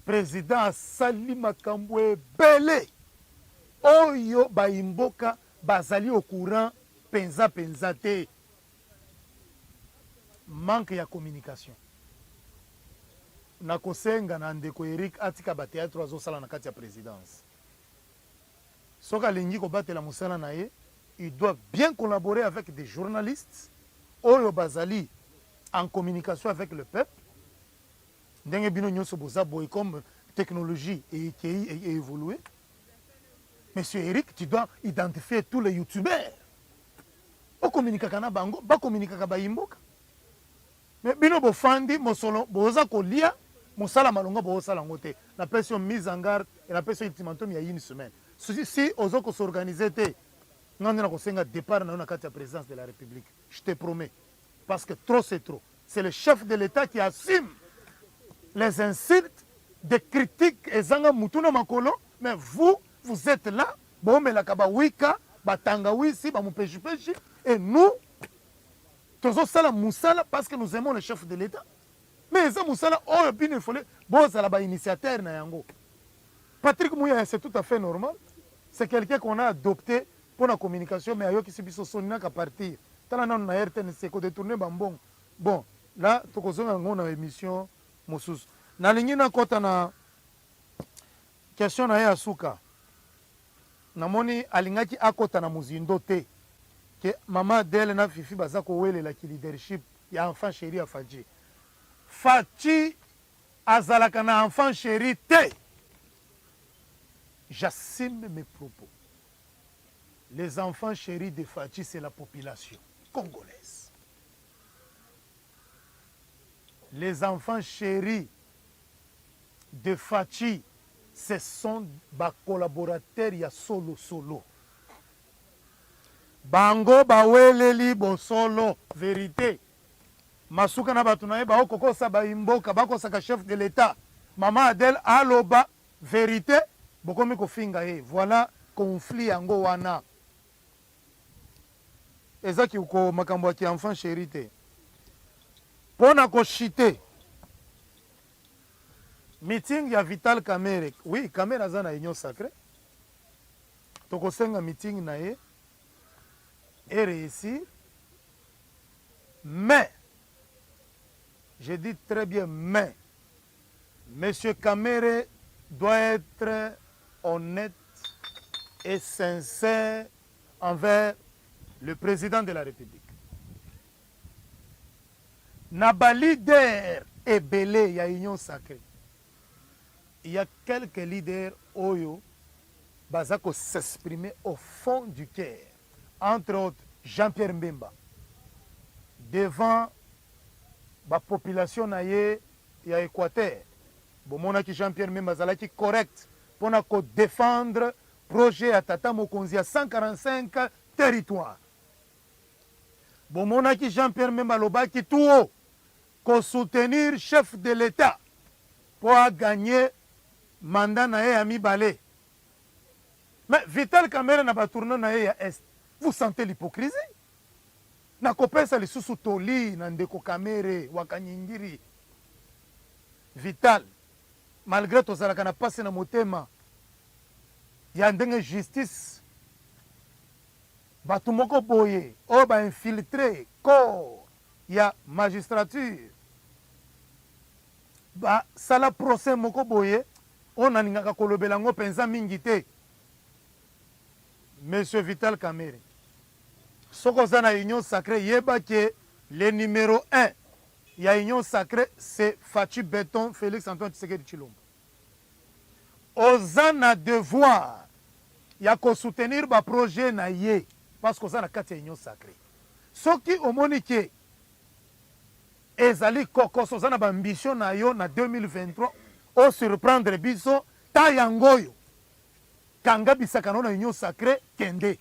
président asali makambo ebele oyo bayimboka bazali au courant penza penza te. Manque ya communication. Nakosenga na ndeko Eric atika ba theatre azosala na kati ya presidence. Soki alingi kobatela mosala na ye, il doit bien collaborer avec des journalistes oyo bazali en communication avec le peuple. Ndenge bino nyonso boza boye, comme technologie ekei e évoluer. Monsieur Eric, tu dois identifier tous les youtubeurs. Okomunikaka na bango, bakomunikaka bayimboka. Mais bino bofandi mosolo boza kolia mosala malonga bozosala yango te. Napesi yo mise en garde et napesi yo ultimatum ya une semaine. Si, si ozo ko s'organiser te, nga nde nakosenga départ na yo na kati ya présidence de la République. Je te promets. Parce que trop c'est trop. C'est le chef de l'État qui assume les insultes, des critiques ezanga mutu na makolo, mais vous, vous êtes là, bomelaka ba wika, ba tangawisi, ba mupeshipeshi, et nous, tozosala musala parce que nous aimons le chef de l'État. Mais eza musala oyo bino il fallait bozala ba initiateur na yango. Patrick Muyaya, c'est tout à fait normal. C'est quelqu'un qu'on a adopté pour la communication, mais ayokisi biso soni naka partir. Tala nanu na RTNC ko détourner ba mbongo. Bon, là tokozonga yango na émission mosusu. Nalingi nakota na question na ye ya suka. Namoni alingaki akota na mozindo te ke mama Adèle na Fifi baza kowelela ki leadership ya enfant chéri ya Fatshi. Fatshi azalaka na enfant chéri te. J'assume mes propos. Les enfants chéris de Fatshi, c'est la population congolaise. Les enfants chéris de Fatshi, ce sont ba collaborateurs ya solo solo. Bango baweleli bosolo, vérité. Masuka na bato na ye baokokosa baimboka, bakosaka chef de l'État. Mama Adèle aloba vérité, bokomi kofinga ye. Voilà conflit yango wana. Eza ko makambo ya ki enfant chéri te. Pona koshite meeting ya Vital Kamerhe. Oui, Kamerhe aza na union sacrée. Tokosenga meeting na ye et réussir. Mais, je dis très bien mais, Monsieur Kamerhe doit être honnête et sincère envers le président de la République. Na ba leader ebele ya union sacrée, il y a quelques leaders oyo baza ko s'exprimer au fond du cœur, entre autres Jean-Pierre Mbemba devant ba population na ye ya Équateur. Bomonaki Jean-Pierre Mbemba azalaki correct mpona ko défendre projet ya tata mokonzi ya 145 territoire. Bomonaki Jean-Pierre Mbemba alobaki tout haut ko soutenir chef de l'État po a gagner mandat na ye ya mibale. Mais Vital Kamerhe na ba tournée na ye ya Est, vous sentez l'hypocrisie? Nakopesa lisusu toli na ndeko Kamerhe wa Kanyingiri. Vital, malgré tozalaka na pasi na motema ya ndenge justice bato moko boye oyo ba infiltre corps ya magistrature basala procès moko boye oyo nalingaka kolobela yango mpenza mingi te. Monsieur Vital Kamerhe, soki oza na union sacrée, yeba ke le numéro 1 ya union sacrée, c'est Fatshi Beton Félix Antoine Tshisekedi Tshilombo. Oza na devoir ya ko soutenir ba projets na ye parce que oza na kati ya union sacree. Soki omoni ke ezali kokoso, oza na ba ambitions na yo na 2023 o surprendre biso, ta yango oyo. Kanga bisaka na yo na union sacree, kende.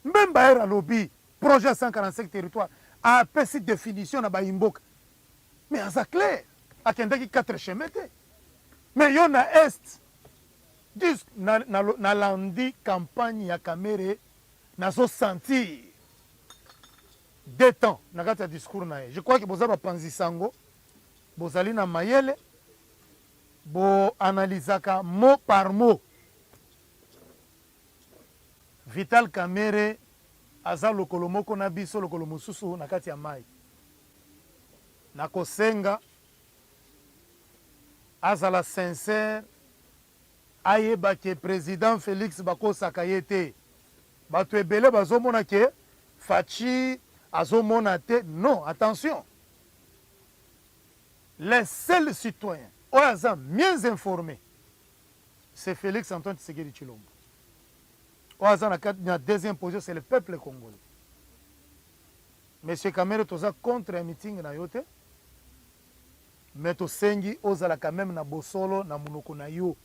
Mbemba heure alobi projet ya 145 territoires, apesi definition na bayi mboka. Mais aza clair, akendaki quatre chemins te. Mais yo na est, dis, na, na, nalandi campagne ya Kamerhe, nazo sentir deux temps na kati ya discours na ye. Je crois que boza bapanzi sango, bozali na mayele, bo analysaka mot par mot. Vital Kamerhe aza lokolo moko na biso, lokolo mosusu na kati ya mayi. Nakosenga azala sincère, ayeba ke president Felix bakosaka ye te. Batu ebele bazomona ke Fatshi azomona te, non, attention. Le seul citoyen oyo aza mieux informe c'est Felix Antoine Tshisekedi Tshilombo. Oyo aza na, na deuxième position c'est le peuple congolais. Monsieur Kamerhe toza contre ya meeting na yo te mais tosengi ozala quand meme na bosolo na munoko na yo.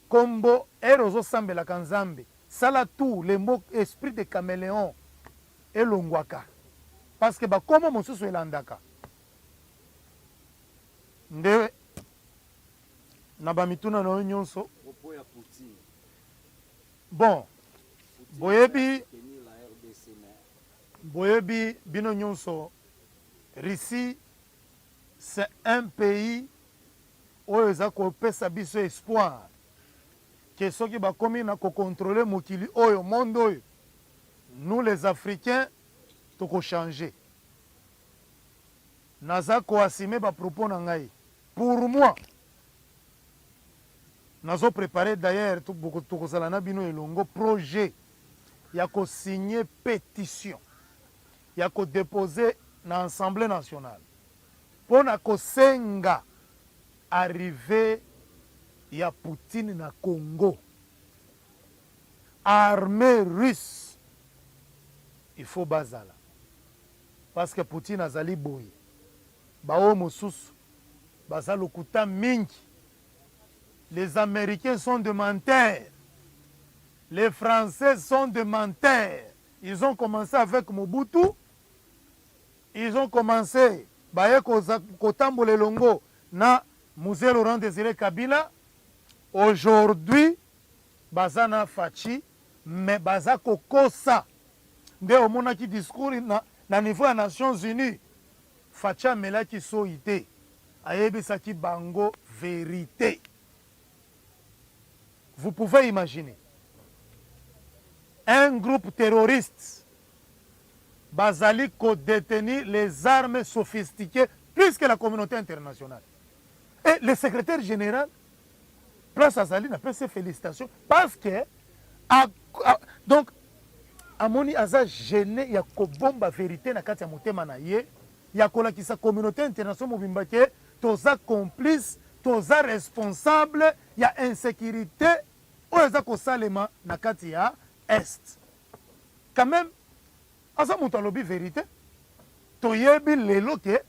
Kombo heure ozo sambelaka Nzambe sala tout le mot esprit de cameleon elongwaka parce que ba kombo mosusu elandaka nde na ba mituna na yo nyonso. Propos ya Poutine. Bon boyebi boyebi bino nyonso Russie c'est un pays oyo eza kopesa biso espoir que soki bakomi na ko controler mokili oyo monde oyo nous les africains toko changer. Naza ko assumer ba propos na ngai pour moi Nazo preparer d'ailleurs tokozala na bino elongo projet ya ko signer petition ya ko deposer na Assemblee nationale pona kosenga arrivee ya Poutine na Congo. Armee russe il faut bazala parce que Poutine azali boye ba oyo mosusu baza lokuta mingi. Les americains sont de menteurs les français sont de menteurs ils ont commence avec Mobutu ils ont commence baye kotambola elongo na Mzee Laurent Desire Kabila aujourd'hui baza na Fatshi mais baza kokosa nde omonaki discours na, na niveau ya Nations Unies Fatshi amelaki soyi te ayebisaki bango verite vous pouvez imaginer un groupe terroriste bazali ko detenir les armes sophistiquees plus que la communaute internationale et le secretaire general place azali na pesi ye felicitations parce que a, a, donc amoni aza gene ya kobomba verite na kati ya motema na ye ya kolakisa communaute internationale mobimba ke toza complice, toza responsable ya insecurite oyo eza kosalema na kati ya Est. Quand meme aza moto alobi verite. Toyebi lelo ke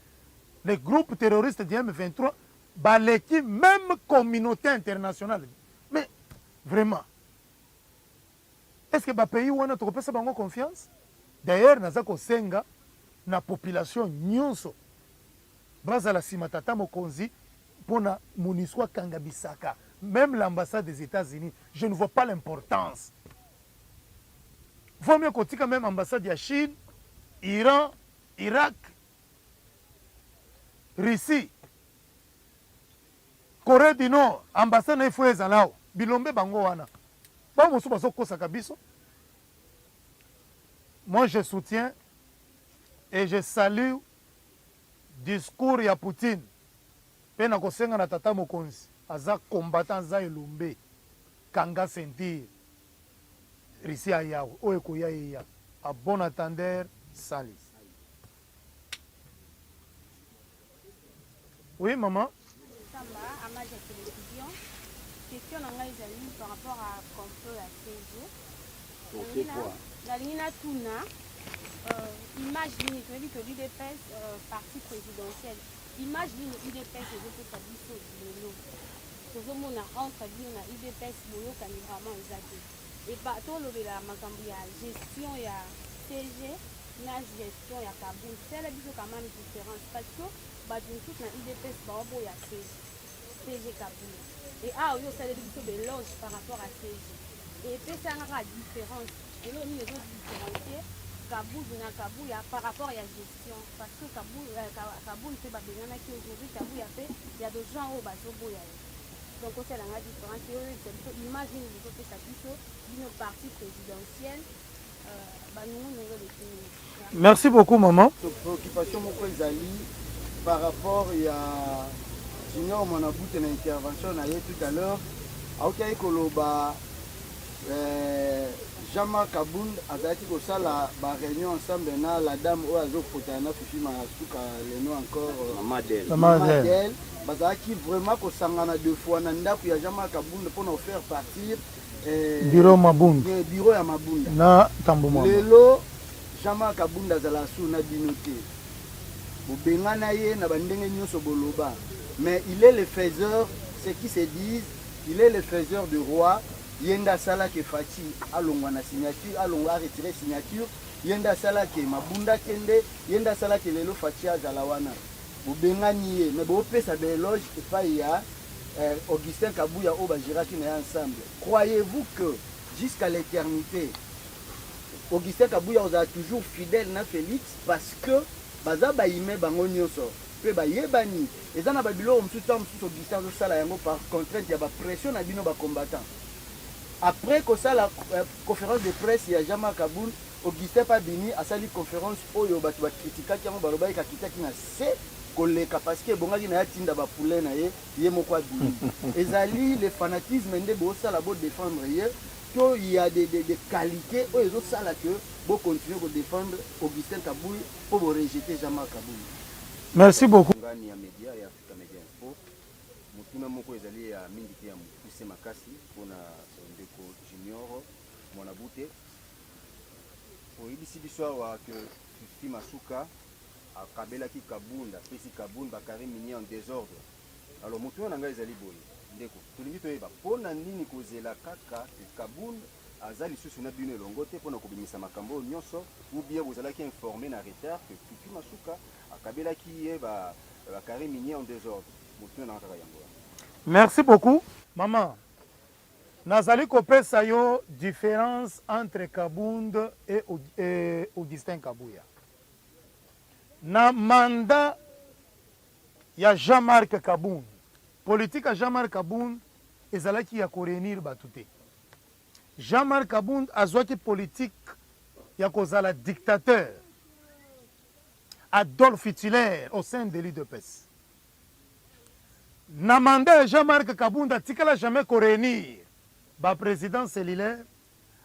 le groupe terroriste du M23 baleki meme communaute internationale. Mais vraiment Est ce que ba pays wana toko pesa bango confiance? D'ailleurs naza kosenga na population nionso bazala sima tata mokonzi pona monusco akanga bisaka meme l'ambassade des Etats Unis je ne vois pas l'importance vaut mieux kotika meme ambassade ya Chine, Iran, Irak, Russie, Coree du Nord ambassade naye faut ezala awa bilombe bango wana ba mosusu bazo kosaka biso moi je soutiens et je salue discours ya Poutine pe nakosenga na tata mokonzi aza combattant aza elombe kanga ceinture Russie aya oyo ekoya eya à bon attendeur salut. Oui maman. Samba, Amage ya télévision. Question na ngai ezali par rapport à complot ya CG. Ok, quoi? Nalingi natuna image nini toyebi ke l'UDPS, parti présidentiel, image nini UDPS ezopesa biso lelo? Tozomona entre bino na UDPS boyokani vraiment eza te. Epa tolobela makambo ya gestion ya CG na gestion ya Kabund, sala biso quand même différence, parce que bato mosusu na UDPS baoboya CG, CG Kabund, e awa oyo osaleli biso baéloge par rapport à CG, epesanga kaka différence. Eloko nini ezodifférencier Kabund na Kabuya par rapport ya gestion? Parce que Kabund mpe babenganaki, aujourd'hui Kabuya mpe ya de gens oyo bazoboya ye. Donc osalanga différence oyo, oyebisa biso image nini bozopesa biso, bino parti présidentiel, banungunungu eleki nini? Merci beaucoup, maman. Préoccupation moko ezali par rapport ya Junior Mwanabute. Na intervention na ye tout à l'heure, aoki koloba Jean-Marc Kabund azalaki kosala baréunion ensemble na la dame oyo azopotana na Fifi Masuka leno encore. Mama Adele. Mama Adele. Adele. Bazalaki vraiment kosangana deux fois na ndako ya Jean-Marc Kabund mpona kofaire partir bureau Mabunda. Bureau ya Mabunda. Na Tambo Mwamba. Lelo Jean-Marc Kabund azala su na bino te, bobengana ye na bandenge nyonso boloba, mais il est le faiseur, ce qui se disent, il est le faiseur de roi. Ye nde asalaki Fatshi alongwa na signature, alongwa, aretire signature. Ye nde asalaki Mabunda akende, ye nde asalaki lelo Fatshi azala wana. Bobengani ye, mais bopesa baéloge epai ya Augustin Kabuya oyo bagéraki na ye ensemble. Croyez-vous que jusqu'à l'éternité Augustin Kabuya ozala toujours fidèle na Félix? Parce que baza baime bango nyonso mpe bayebani. Eza na babiloko mosusu, ntango mosusu Augustin azosala yango par contrainte ya bapression na bino bacombattant. Après kosala conférence de presse ya Jean-Marc Kabund, Augustin mpe abimi, asali conférence oyo bato bakritikaki yango, balobaki akitaki na se koleka parce que ebongaki na ye atinda bapoulain na ye, ye moko abimi. Ezali le fanatisme nde bosala bodéfendre ye, to ya de qualité oyo ezosala ke bocontinue kodéfendre Augustin Kabuya mpo borejeter Jean-Marc Kabund? Merci beaucoup. Ngani ya média ya Africa Media Info, motuna moko ezali ya mingi te, ya mokuse makasi, mpona ndeko Junior Mwanabute. Oyebisi biso awa ke Fifi Masuka akabelaki Kabund, apesi Kabund bacarré minier en désordre. Alors motuna na ngai ezali boye, ndeko, tolingi toyeba mpona nini kozela kaka ke Kabund aza lisusu na bino elongo te mpona kobimisa makambo oyo nyonso, ou bien bozalaki informé na retard ke Fifi Masuka akabelaki ye bacarré minier en désordre? Motuna na nga kaka yango wana. Merci beaucoup, maman. Nazali kopesa yo différence entre Kabund et Augustin Kabuya. Na mandat ya Jean-Marc Kabund, politique ya Jean-Marc Kabund ezalaki ya koréunir bato te. Jean-Marc Kabund azwaki politique ya kozala dictateur, Adolf Hitler au sein de l'UDPS. Na mandat ya Jean-Marc Kabund, atikala jamais koréunir baprésident cellulaire,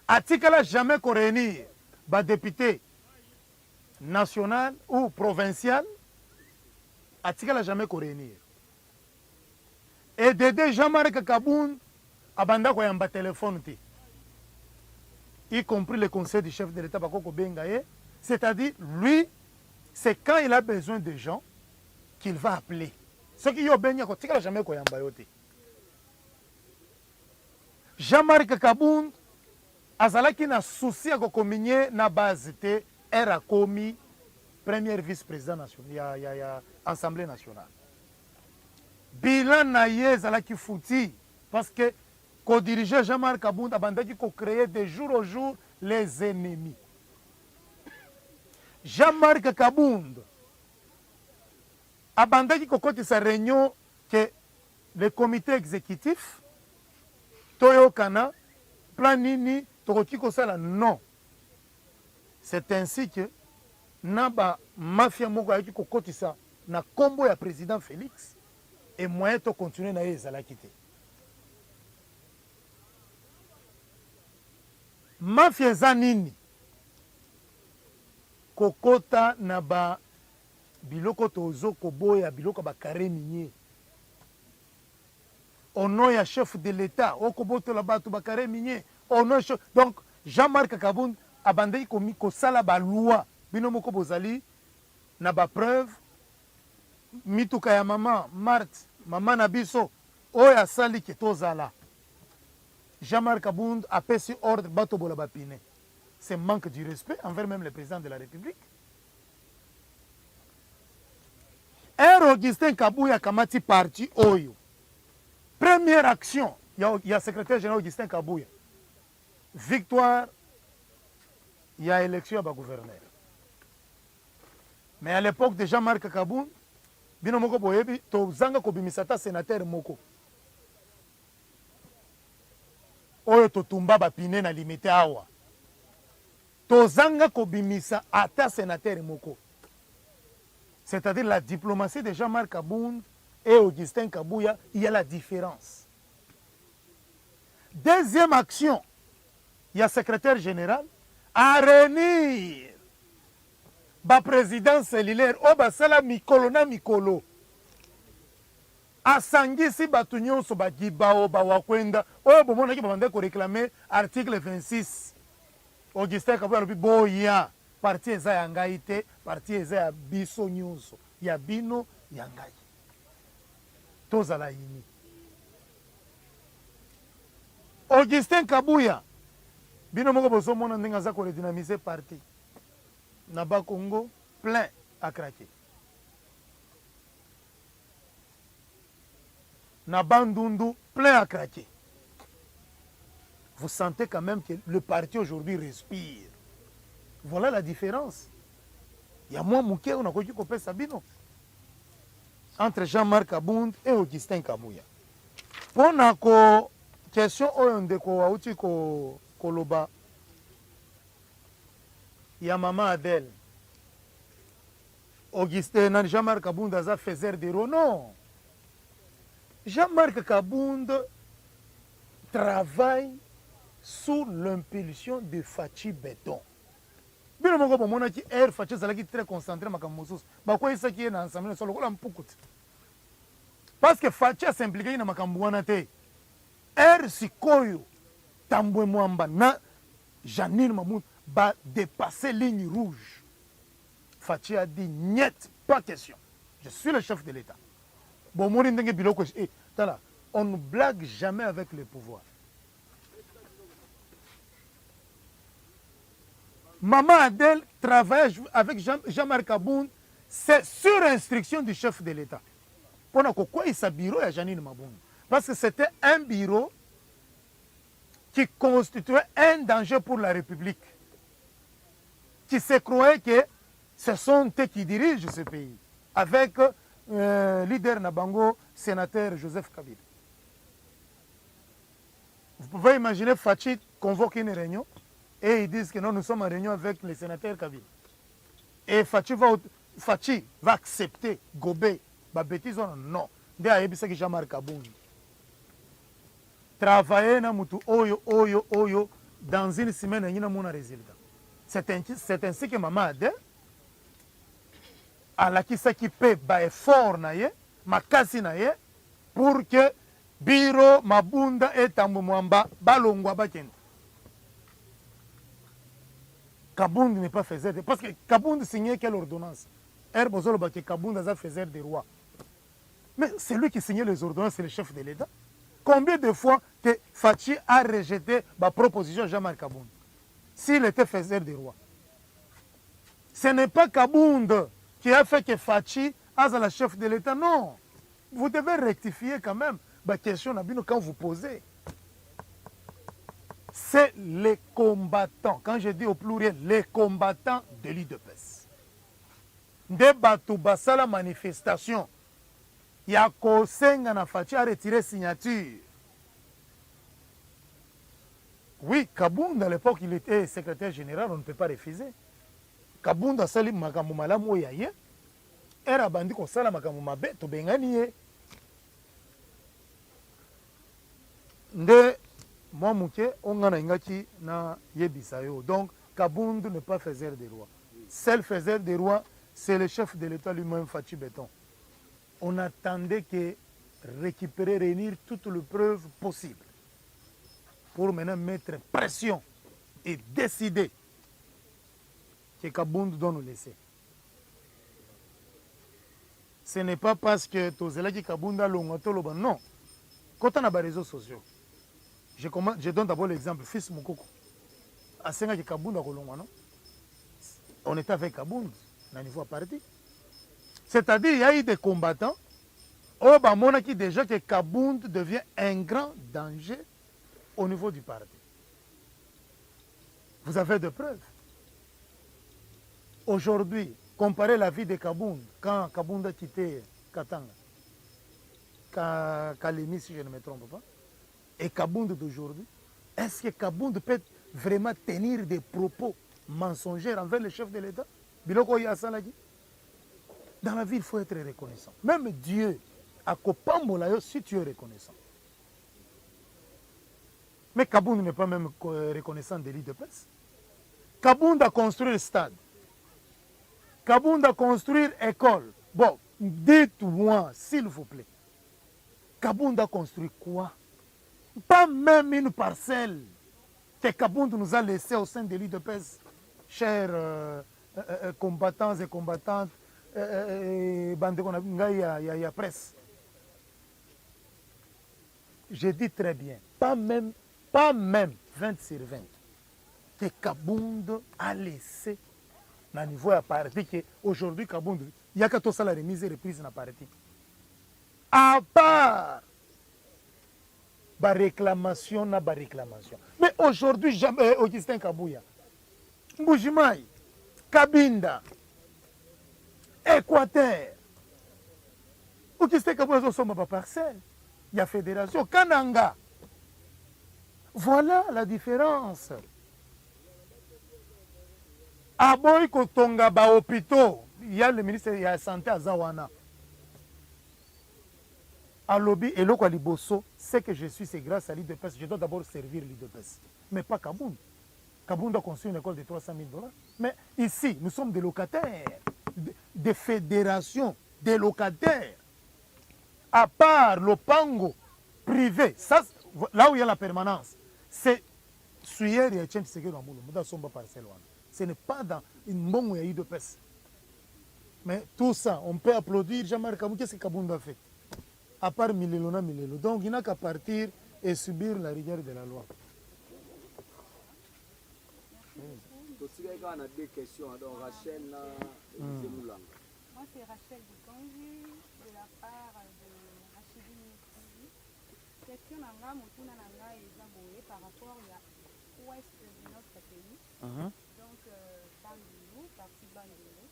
atikala jamais koréunir badéputé national ou provincial, atikala jamais koréunir. Edede Jean-Marc Kabund abanda koyamba telefone te, y compris le conseil du chef de l'État bako kobenga ye. C'est-à-dire, lui, c'est quand il a besoin de gens qu'il va appeler. Soki yo obengi, akotikala jamais koyamba yo te. Jean-Marc Kabund azalaki na souci ya kocommunier na base te. Ere akomi premier vice-président national ya Assemblée nationale, bilan na ye ezalaki foutu, parce que kodirige Jean-Marc Kabund, abandaki kocréer de jour au jour les ennemis. Jean-Marc Kabund abandaki kokotisa réunion ke le comité exécutif toyokana plan nini tokoki kosala. Non, c'est ainsi que na bamafia moko ayaki kokotisa na nkombo ya président Félix, e moyen tocontinue na ye ezalaki te. Mafia eza nini? Kokota na ba biloko tozo koboya, biloko ya bacarré minier. Au nom ya chef de l'Etat, okobotola bato ba carré minier, au nom chef... Donc Jean-Marc Kabund abandaki kosala ba loi, bino moko bozali na ba preuve, mituka ya maman Marthe, maman na biso oyo asali ke tozala, Jean-Marc Kabund apesi ordre batobola ba pneus. C'est manque du respect envers même le président de la République. Heure Augustin Kabuya akamati parti oyo, première action ya, ya secrétaire général Augustin Kabuya, victoire ya élection ya ba gouverneur. Mais à l'époque de Jean-Marc Kabund, bino moko boyebi tozanga kobimisa ata sénateur moko oyo totumba ba pine na limite awa. Tozanga kobimisa ata senateur moko. C'est-à-dire la diplomatie de Jean-Marc Kabund et Augustin Kabuya, il y a la différence. Deuxième action, il y a secrétaire général à réunir ba président cellulaire oyo basala mikolo na mikolo asangisi bato nyonso bagibao bawakwenda oyo bomonaki babandaki koreklame article 26 Augustin Kabuya alobi boya parti eza ya ngai te, parti eza ya biso nyonso, ya bino, ya ngai. Tozala unis. Augustin Kabuya bino moko bozomona ndenge aza ko redynamiser parti na ba Congo plein à craquer. Na Bandundu plein à craquer. Vous sentez quand même que le parti aujourd'hui respire. Voilà la différence. Ya mwa moke oyo nakoki kopesa bino entre Jean-Marc Kabund et Augustin Kabuya. Mpo na ko question oyo ndeko auti ko koloba ya mama Adèle Augustin nani Jean-Marc Kabund aza faiseur de roi non Jean-Marc Kabund travaille sous l'impulsion de Fatshi Beton. Bino moko bomonaki air Fatshi azalaki très concentré makambo mosusu bakweyisaki ye na Assemblée nationale lokola mpuku te parce que Fatshi as'impliquaki na makambo wana te. Air sikoyo Tambwe Mwamba na Jeanine Mamutu ba dépasser ligne rouge. Fatshi a dit niet, pas question. Je suis le chef de l'Etat. Bomoni ndenge biloko eh, tala, on ne blague jamais avec le pouvoir. Maman Adèle travaille avec Jean-Marc Kabund, c'est sur instruction du chef de l'État. Pona kokweyisa bureau ya Janine Mabunda. Parce que c'était un bureau qui constituait un danger pour la République. Qui se croyait que ce sont eux qui dirigent ce pays. Avec euh, leader na bango, sénateur Joseph Kabila. Vous pouvez imaginer Fatshi convoque une réunion et ils disent que non, nous sommes en réunion avec le sénateur Kabila. Et Fatshi va, Fatshi va accepter, gober, ba bêtise, non. Nde ayebisaki Jean-Marc Kabund. Travailler na mutu oyo oyo oyo dans une semaine nalingi namona resultat. C'est ainsi, c'est ainsi que mama Adèle alakisaki pe ba effort na ye makasi na ye pour que biro Mabunda et Tambwe Mwamba balongwa bakende. Kabund n'est pas faiseur de parce que Kabund signait quelle ordonnance? Heure bozoloba que Kabund aza faiseur de roi. Mais c'est lui qui signait les ordonnances, c'est le chef de l'État. Combien de fois que Fatshi a rejeté ma proposition Jean-Marc Kabund S'il était faiseur des rois. Ce n'est pas Kabund qui a fait que Fatshi a la chef de l'État. Non. Vous devez rectifier quand même ma question na bino quand vous posez. C'est les combattants. Quand je dis au pluriel, les combattants de l'UDPS. Nde batu basala manifestation ya kosenga na Fatshi a retirer signature. Oui, Kabund à l'époque il était secrétaire général, on ne peut pas refuser. Kabund asali makambo malamu oyo ya ye. Heure abandi kosala makambo mabe tobengani ye. Nde mwa moke oyo nga nalingaki nayebisa yo. Donc Kabund n'est pas faiseur de roi. Seul faiseur de roi, c'est le chef de l'Etat lui-même, Fatshi Beton. On attendait que récupérer, réunir toutes les preuves possibles pour maintenant mettre pression et décider que Kabund doit nous laisser. Ce n'est pas parce que tozelaki Kabund alongwa toloba non. Kota na ba réseaux sociaux. Je, commence, je donne d'abord l'exemple fils Mukoko. Asengaki Kabund akolongwa non. On était avec Kabund na niveau ya parti. C'est-à-dire il y a eu des combattants oyo bamonaki déjà que Kabund devient un grand danger au niveau du parti. Vous avez des preuves. Aujourd'hui, comparez la vie de Kabund quand Kabund a quitté Katanga, Kalemi si je ne me trompe pas, et Kabund d'aujourd'hui. Est-ce que Kabund peut vraiment tenir des propos mensongers envers le chef de l'État? Biloko oyo asalaki. Dans la vie, il faut être reconnaissant. Même Dieu akopambola yo si tu es reconnaissant. Mais Kabund n'est pas même reconnaissant de l'UDPS. Kabund a construit le stade. Kabund a construit école. Bon, dites-moi, s'il vous plaît, Kabund a construit quoi? Pas même une parcelle que Kabund nous a laissé au sein de l'UDPS, chers combattants et combattantes, bandeko na ngai ya presse. Je dis très bien, pas même 20 sur 20 que Kabund a laissé na niveau ya parti, que aujourd'hui Kabund yaka tosala remise et reprise na parti. À part ba réclamation na ba réclamation. Mais aujourd'hui jamais Augustin Kabuya, Mbujimayi, Kabinda, Équateur. Augustin Kabuya azosomba ba parcelle ya fédération Kananga. Voilà la différence. Aboyi kotonga ba hôpitaux. Ya le ministre ya santé aza wana. Alobi eloko ya liboso, ce que je suis, c'est grâce à l'UDPS. Je dois d'abord servir l'UDPS. Mais pas Kabund. Kabund a construit une école de 300 000 dollars. Mais ici, nous sommes des locataires, des fédérations, des locataires. À part le pango privé, ça, là où il y a la permanence, c'est sueur ya Etienne Tshisekedi wa Mulumba, asomba parcelle wana. Ce n'est pas dans une mbongo ya UDPS. Mais tout ça, on peut applaudir Jean-Marc Kabund. Qu'est-ce que Kabund a fait? À part Milelo na Milelo. Donc il n'a qu'à partir et subir la rigueur de la loi. Totikali kaka na deux questions, donc Rachel na Élysée Moulanga. Moi, c'est Rachel Boukanji, de la part de Rachidi TV. Question na nga, motuna na nga eza boye par rapport ya ouest de notre pays. Donc, Bandundu, partie Bandundu,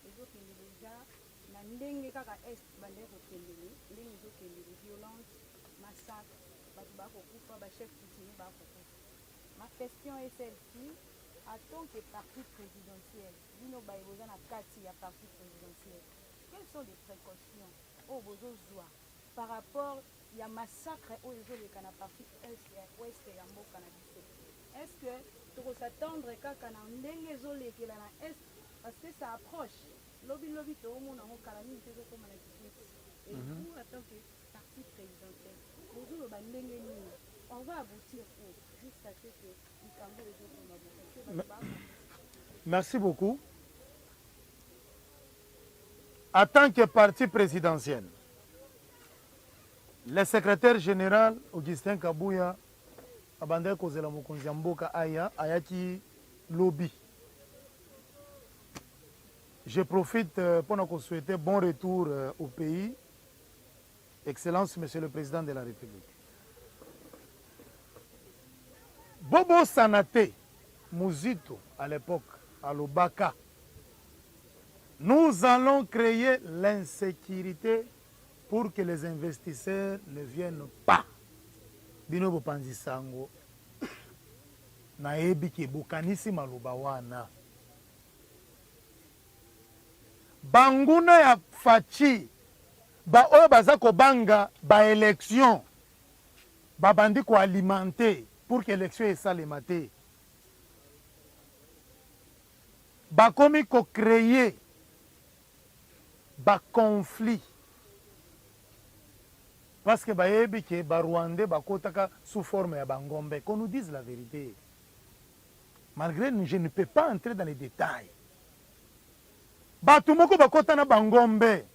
ezokende déjà na ndenge kaka est bandeki kokendele, ndenge ezokendele, violence, massacre, bato bakokufa, bachef coutumier bakokufa. Ma question est celle-ci: en tant que parti présidentiel, bino baye boza na kati ya parti présidentiel, quelles sont les précautions oyo bozozwa par rapport ya massacre oyo ezoleka na partie est ya ouest ya mboka na biso? Est ce que tokos'attendre kaka na ndenge ezolekela na est? Parce que ça approche, lobilobi toomona yango, kala mingi te ezokóma na Kikwit. Et vous, en tant que parti présidentiel, bozoloba ndenge nini? On va aboutir où jusqu'à ce que likambo ezokoma boye? Merci beaucoup. En tant que parti présidentiel, le secrétaire général Augustin Kabuya abandaki kozela mokonzi ya mboka aya, ayaki lobi. Je profite mpona kosouhaiter bon retour au pays, Excellence Monsieur le Président de la République. Bobosana te, Muzito à l'époque alobaka: nous allons créer l'insécurité pour que les investisseurs ne viennent pas. Bino bopanzi sango, nayebi ke bokanisi maloba wana. Banguna ya Fatshi, baoyo baza kobanga baélection, babandi koalimenter pour que élection esalema te. Bakomi kocréer baconflit. Parce que bayebi que ba rwandais bakotaka sous forme ya ba ngombe, qu'on nous dise la verite. Malgre je ne peux pas entrer dans les details. Batu moko bakota na ba ngombe.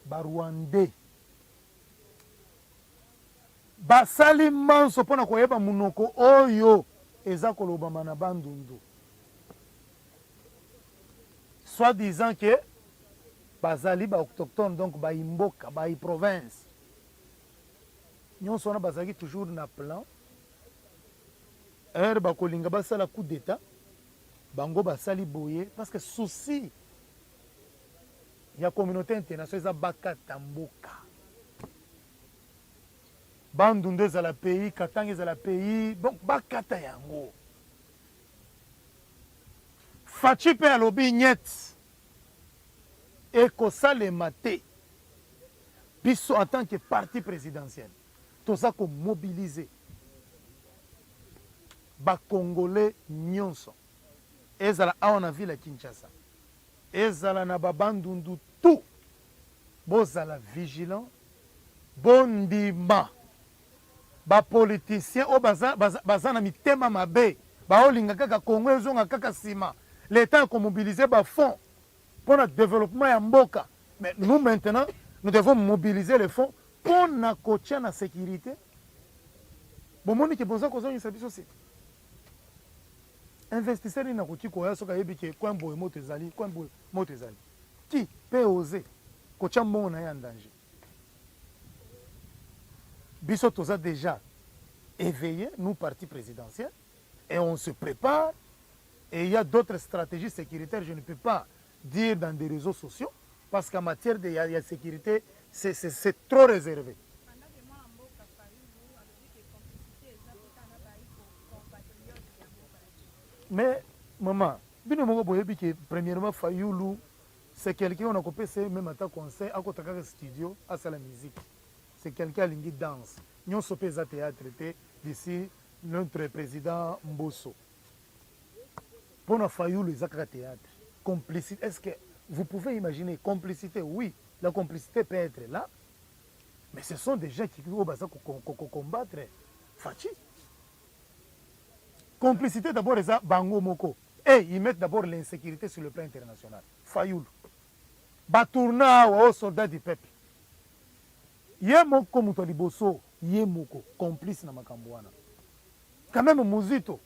Ba rwandais basali manso mpo na koyeba munoko oyo eza kolobama na Bandundu. Soit disant que bazali ba autochtones, donc bayi mboka, bayi province. Nyonso wana bazalaki toujours na plan. Heure bakolinga basala coup d'etat, bango basali boye parce que souci ya communauté internationale eza bakata mboka. Bandundu ezala pays, Katanga ezala pays, donc bakata yango. Fatshi pe alobi niet, ekosalema te. Biso en tant que parti presidentiel toza ko mobiliser ba congolais nionso, ezala awa na ville ya Kinshasa, ezala na ba Bandundu tout, bozala vigilant, bondima ba politiciens oyo baza, baza, baza na mitema mabe, baolinga kaka Congo ezonga kaka sima, l'etat ya ko mobiliser ba fonds pona developpement ya mboka, mais nous maintenant nous devons mobiliser les fonds pona kotia na securite. Bomoni ke boza kozongisa biso sima. Investisseur nini akoki koya soki ayebi ke coin boye moto ezali, coin boye moto ezali? Qui peut oser kotia mbongo na ye en danger? Biso toza dejà eveille, nous parti presidentiel, et on se prepare, et il ya d'autres strategies securitaires, je ne peux pas dire dans des reseaux sociaux, parce qu'en matière de ya, ya securite, c'est trop reserve. Mais maman, bino moko boyebi que premièrement Fayulu C'est quelqu'un oyo nakopesa ye meme ata conseil akota kaka studio asala musique. C'est quelqu'un alingi danse. Nionso pe eza theatre te d'ici notre president Mboso. Pona Fayulu eza kaka theatre. Complicite est-ce que vous pouvez imaginer complicite oui la complicite peut etre là mais ce sont des gens qui oyo baza ko combattre Fatshi. Complicite d'abord eza bango moko et ils mettent d'abord l'insécurité sur le plan international. Fayulu ba tourna awa oh soldat du peuple ye moko moto ya liboso ye moko complice na makambo wana quand même Muzito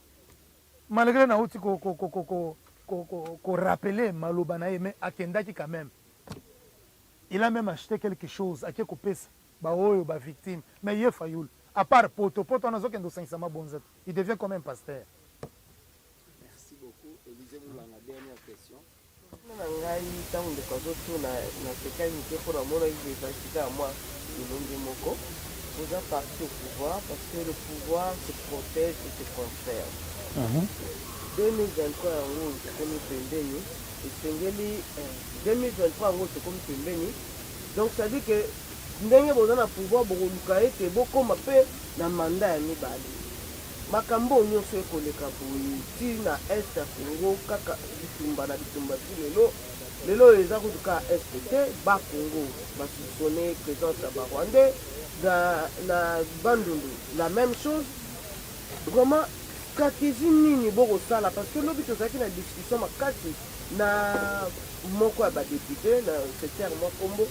malgré nauti ko ko ko ko ko ko ko ko rappeler maloba na ye mais akendaki quand même il a même acheté quelque chose ake kopesa ba oyo ba victime mais ye Fayulu à part poto poto wana azokende kosangisa mabonza te il devient comme un pasteur. Merci beaucoup Elysee Mulanga dernière question. Motuna na ngai ntango ndeko azotuna nasekaki moke mpo namonaki ke ezalaki kaka mwa lolonge moko oza parti au pouvoir parce que le pouvoir se protège et se conserve. 2023 yango oyo tokomi pembeni esengeli 2023 yango oyo tokomi pembeni donc ça dit que ndenge boza na pouvoir bokoluka ete bokoma mpe na mandat ya mibale. Makambo oyo nionso ekoleka boye ti na est ya Congo kaka bitumba na bitumba ti lelo. Lelo oyo eza kutu kaka est te, bas Congo ba soupçonner presence ya ba rwandais, na na Bandundu la meme chose. Vraiment strategie nini bokosala parce que lobi tozalaki na discussion makasi na moko ya ba depute na secteur mwa kombo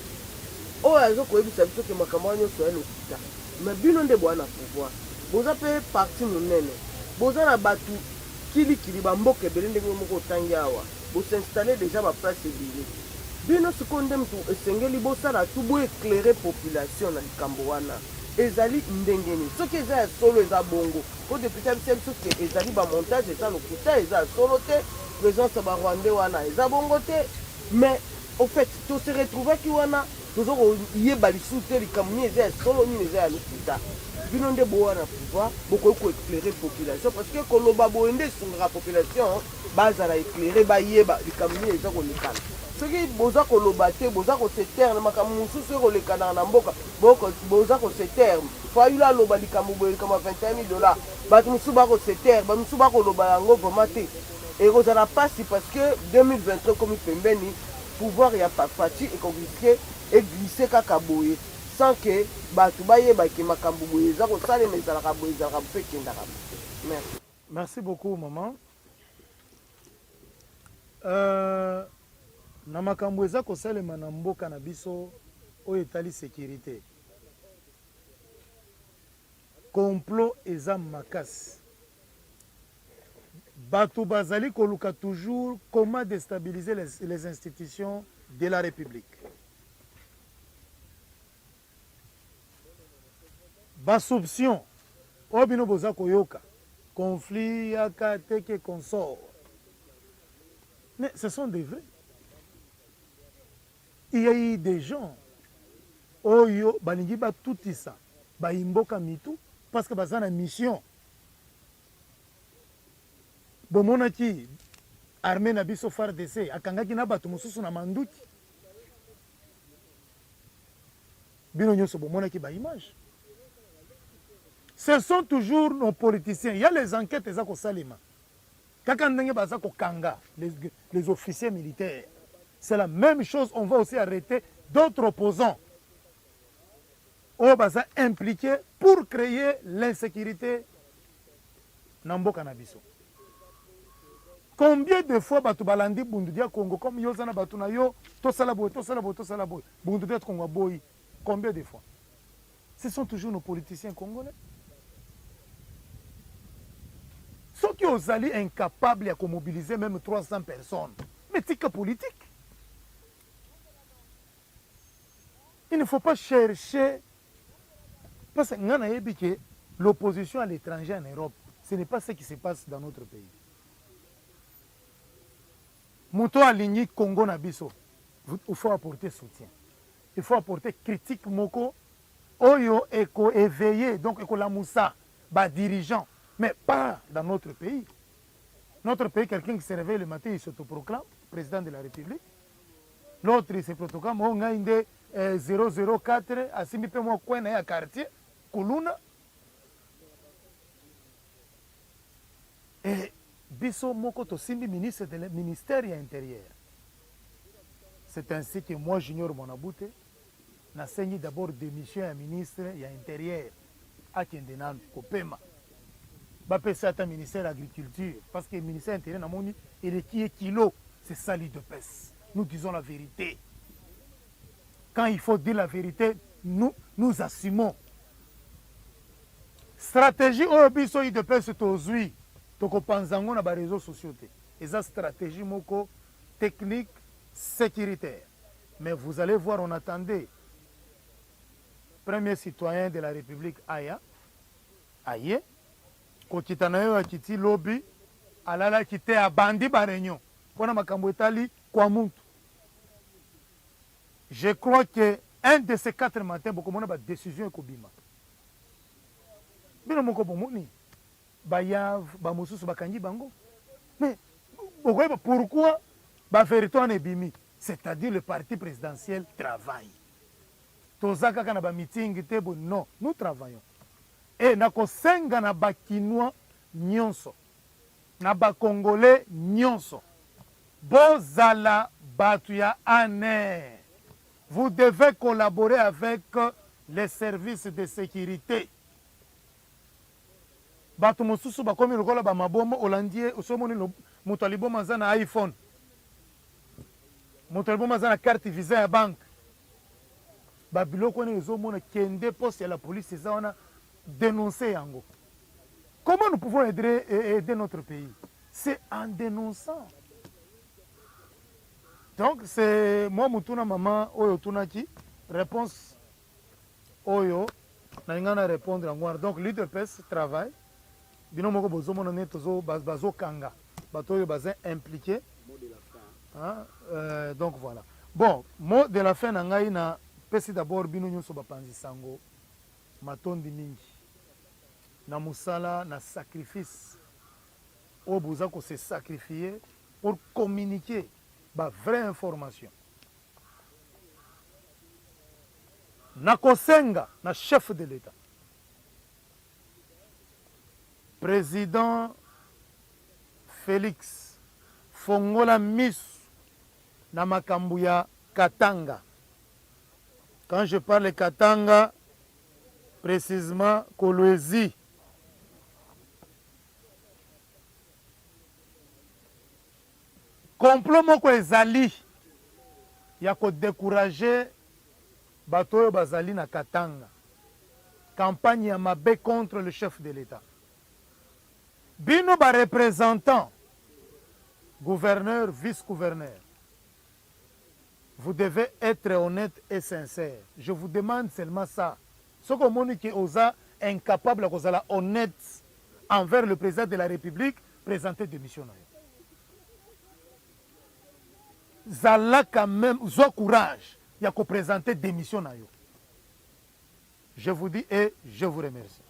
oyo azo koyebisa biso ke makambo wana nionso ya lokuta. Mais bino nde boa na pouvoir boza pe parti munene boza na batu kili kili ba mboka ebele ndenge yo moko otangi awa bo s'installer dejà ba place ebele bino sikoyo nde mutu esengeli bosala tout bo eclairer population na likambo wana ezali ndenge nini soki eza ya solo eza bongo po depute ayebisa biso ke ezali ba montage eza lokuta eza ya solo te presence ya ba rwandais wana eza bongo te mais au fait to se retrouvaki wana Tozo koyeba lisusu te likambo nini eza ya solo nini eza ya lokuta. Bino nde boa na pouvoir bokoki ko eclairer population parce que koloba boye nde esungaka population bazala eclairer bayeba likambo nini eza kolekana. Soki boza koloba te boza ko se taire na makambo mosusu ekolekanaka na mboka boza ko se taire. Fayulu aloba likambo boye likambo ya 21 000 dollars bato mosusu bako se taire ba mosusu bakoloba yango vraiment te. Ekozala pasi parce que 2023 ekomi pembeni pouvoir ya Fatshi eko risquer. e glisser kaka boye sans que batu bayeba que makambu boye eza kosalema ezalaka boye ezalaka boye pe ekendaka boye. Merci. Merci beaucoup maman. Euh, na makambo eza kosalema na mboka na biso oyo etali securite, complot eza makasi. Bato bazali koluka toujours comment destabiliser les, les institutions de la République. Ba soupçons oyo bino boza koyoka, conflit yaka teke consort, mais ce sont des vrais. Il y a eu des gens oyo balingi batutisa bayi mboka mitu parce que baza na mission. Bomonaki armee na biso FARDC akangaki na bato mosusu na manduki. Bino nyoso bomonaki ba images. Ce sont toujours nos politiciens. Il y a les enquêtes eza kosalema. Kaka ndenge baza kokanga les, les officiers militaires. C'est la même chose, on va aussi arrêter d'autres opposants oyo baza impliqués pour créer l'insécurité na mboka na biso. Combien de fois bato balandi Bundu dia Kongo comme yo oza na bato na yo tosala boye tosala boye tosala boye Bundu dia Kongo aboyi combien de fois? Ce sont toujours nos politiciens congolais. Soki ozali incapable ya ko mobiliser meme 300 personnes, mais tika politique. Il ne faut pas chercher parce que nga nayebi que l'opposition à l'étranger en Europe, ce n'est pas ce qui se passe dans notre pays. Moto alingi Congo na biso, il faut apporter soutien. Il faut apporter critique moko oyo eko eveiller donc ekolamusa ba dirigeants mais pas dans notre pays. Notre pays, quelqu'un qui se réveille le matin, il s'autoproclame président de la République. L'autre, il se proclame oh ngai nde eh, 004 asimbi pe mwa coin na ye ya quartier kuluna. Et biso moko tosimbi ministre de ministère ya intérieur. C'est ainsi que moi Junior Mwanabute nasengi d'abord demission ya ministre ya interieur akende nanu kopema bapesa ata ministère ya agriculture parce que ministère ya interieur namoni eleki ye kilo. C'est ça l'UDPS, nous disons la verite quand il faut dire la verite nous nous assumons. Strategie oyo biso UDPS tozui tokopanza yango na ba reseaux sociaux te, eza strategie moko technique securitaire mais vous allez voir on attendait premier citoyen de la republique aya aye kokita na yo akiti lobi alalaki te abandi ba reunion pona makambo etali kwamuntu je crois que un de ces quatre matins bokomona ba decision ekobima bino moko bomoni Ba yav ba mosusu bakangi bango mais bokoyeba pourquoi ba verite wana ebimi c'est à dire le parti presidentiel travaille toza kaka na ba meeting te boye non nous travaillons et nakosenga na ba kinois nyonso na ba congolais nyonso bozala batu ya ANR vous devez collaborer avec les services de securite. Batu mosusu bakomi lokola ba maboma olandi ye osi omoni moto ya liboma aza na iPhone moto ya liboma aza na carte visa ya banque ba biloko wana ezomona kende poste ya la police eza wana denoncer yango comment nous pouvons aider, aider notre pays c'est en denonçant donc c'est moi motuna mama oyo otunaki réponse Oyo nalinga na repondre yango wana donc l'udps travail bino moko bozo mona ndenge tozo bazo kanga bato oyo baza implique hein donc voilà bon mot de la fin na ngai na pesi d'abord bino nionso ba panzi sango matondi mingi na musala na sacrifice oyo boza ko se sacrifier pour communiquer ba vraie information Nakosenga na chef de l'etat, president Felix fongola misu na makambo ya Katanga. Quand je parle Katanga, précisément Kolwezi. Complot moko ezali ya ko decourager bato oyo bazali na Katanga. Campagne ya mabe contre le chef de l'Etat. Bino ba representants, gouverneur, vice-gouverneur, vous devez etre honnete et sincère. Je vous demande seulement ça. Soki omoni que oza incapable ya kozala honnete envers le president de la Republique, presenter demission na yo. Zala quand meme, zwa courage ya ko presenter demission na yo. Je vous dis et je vous remercie.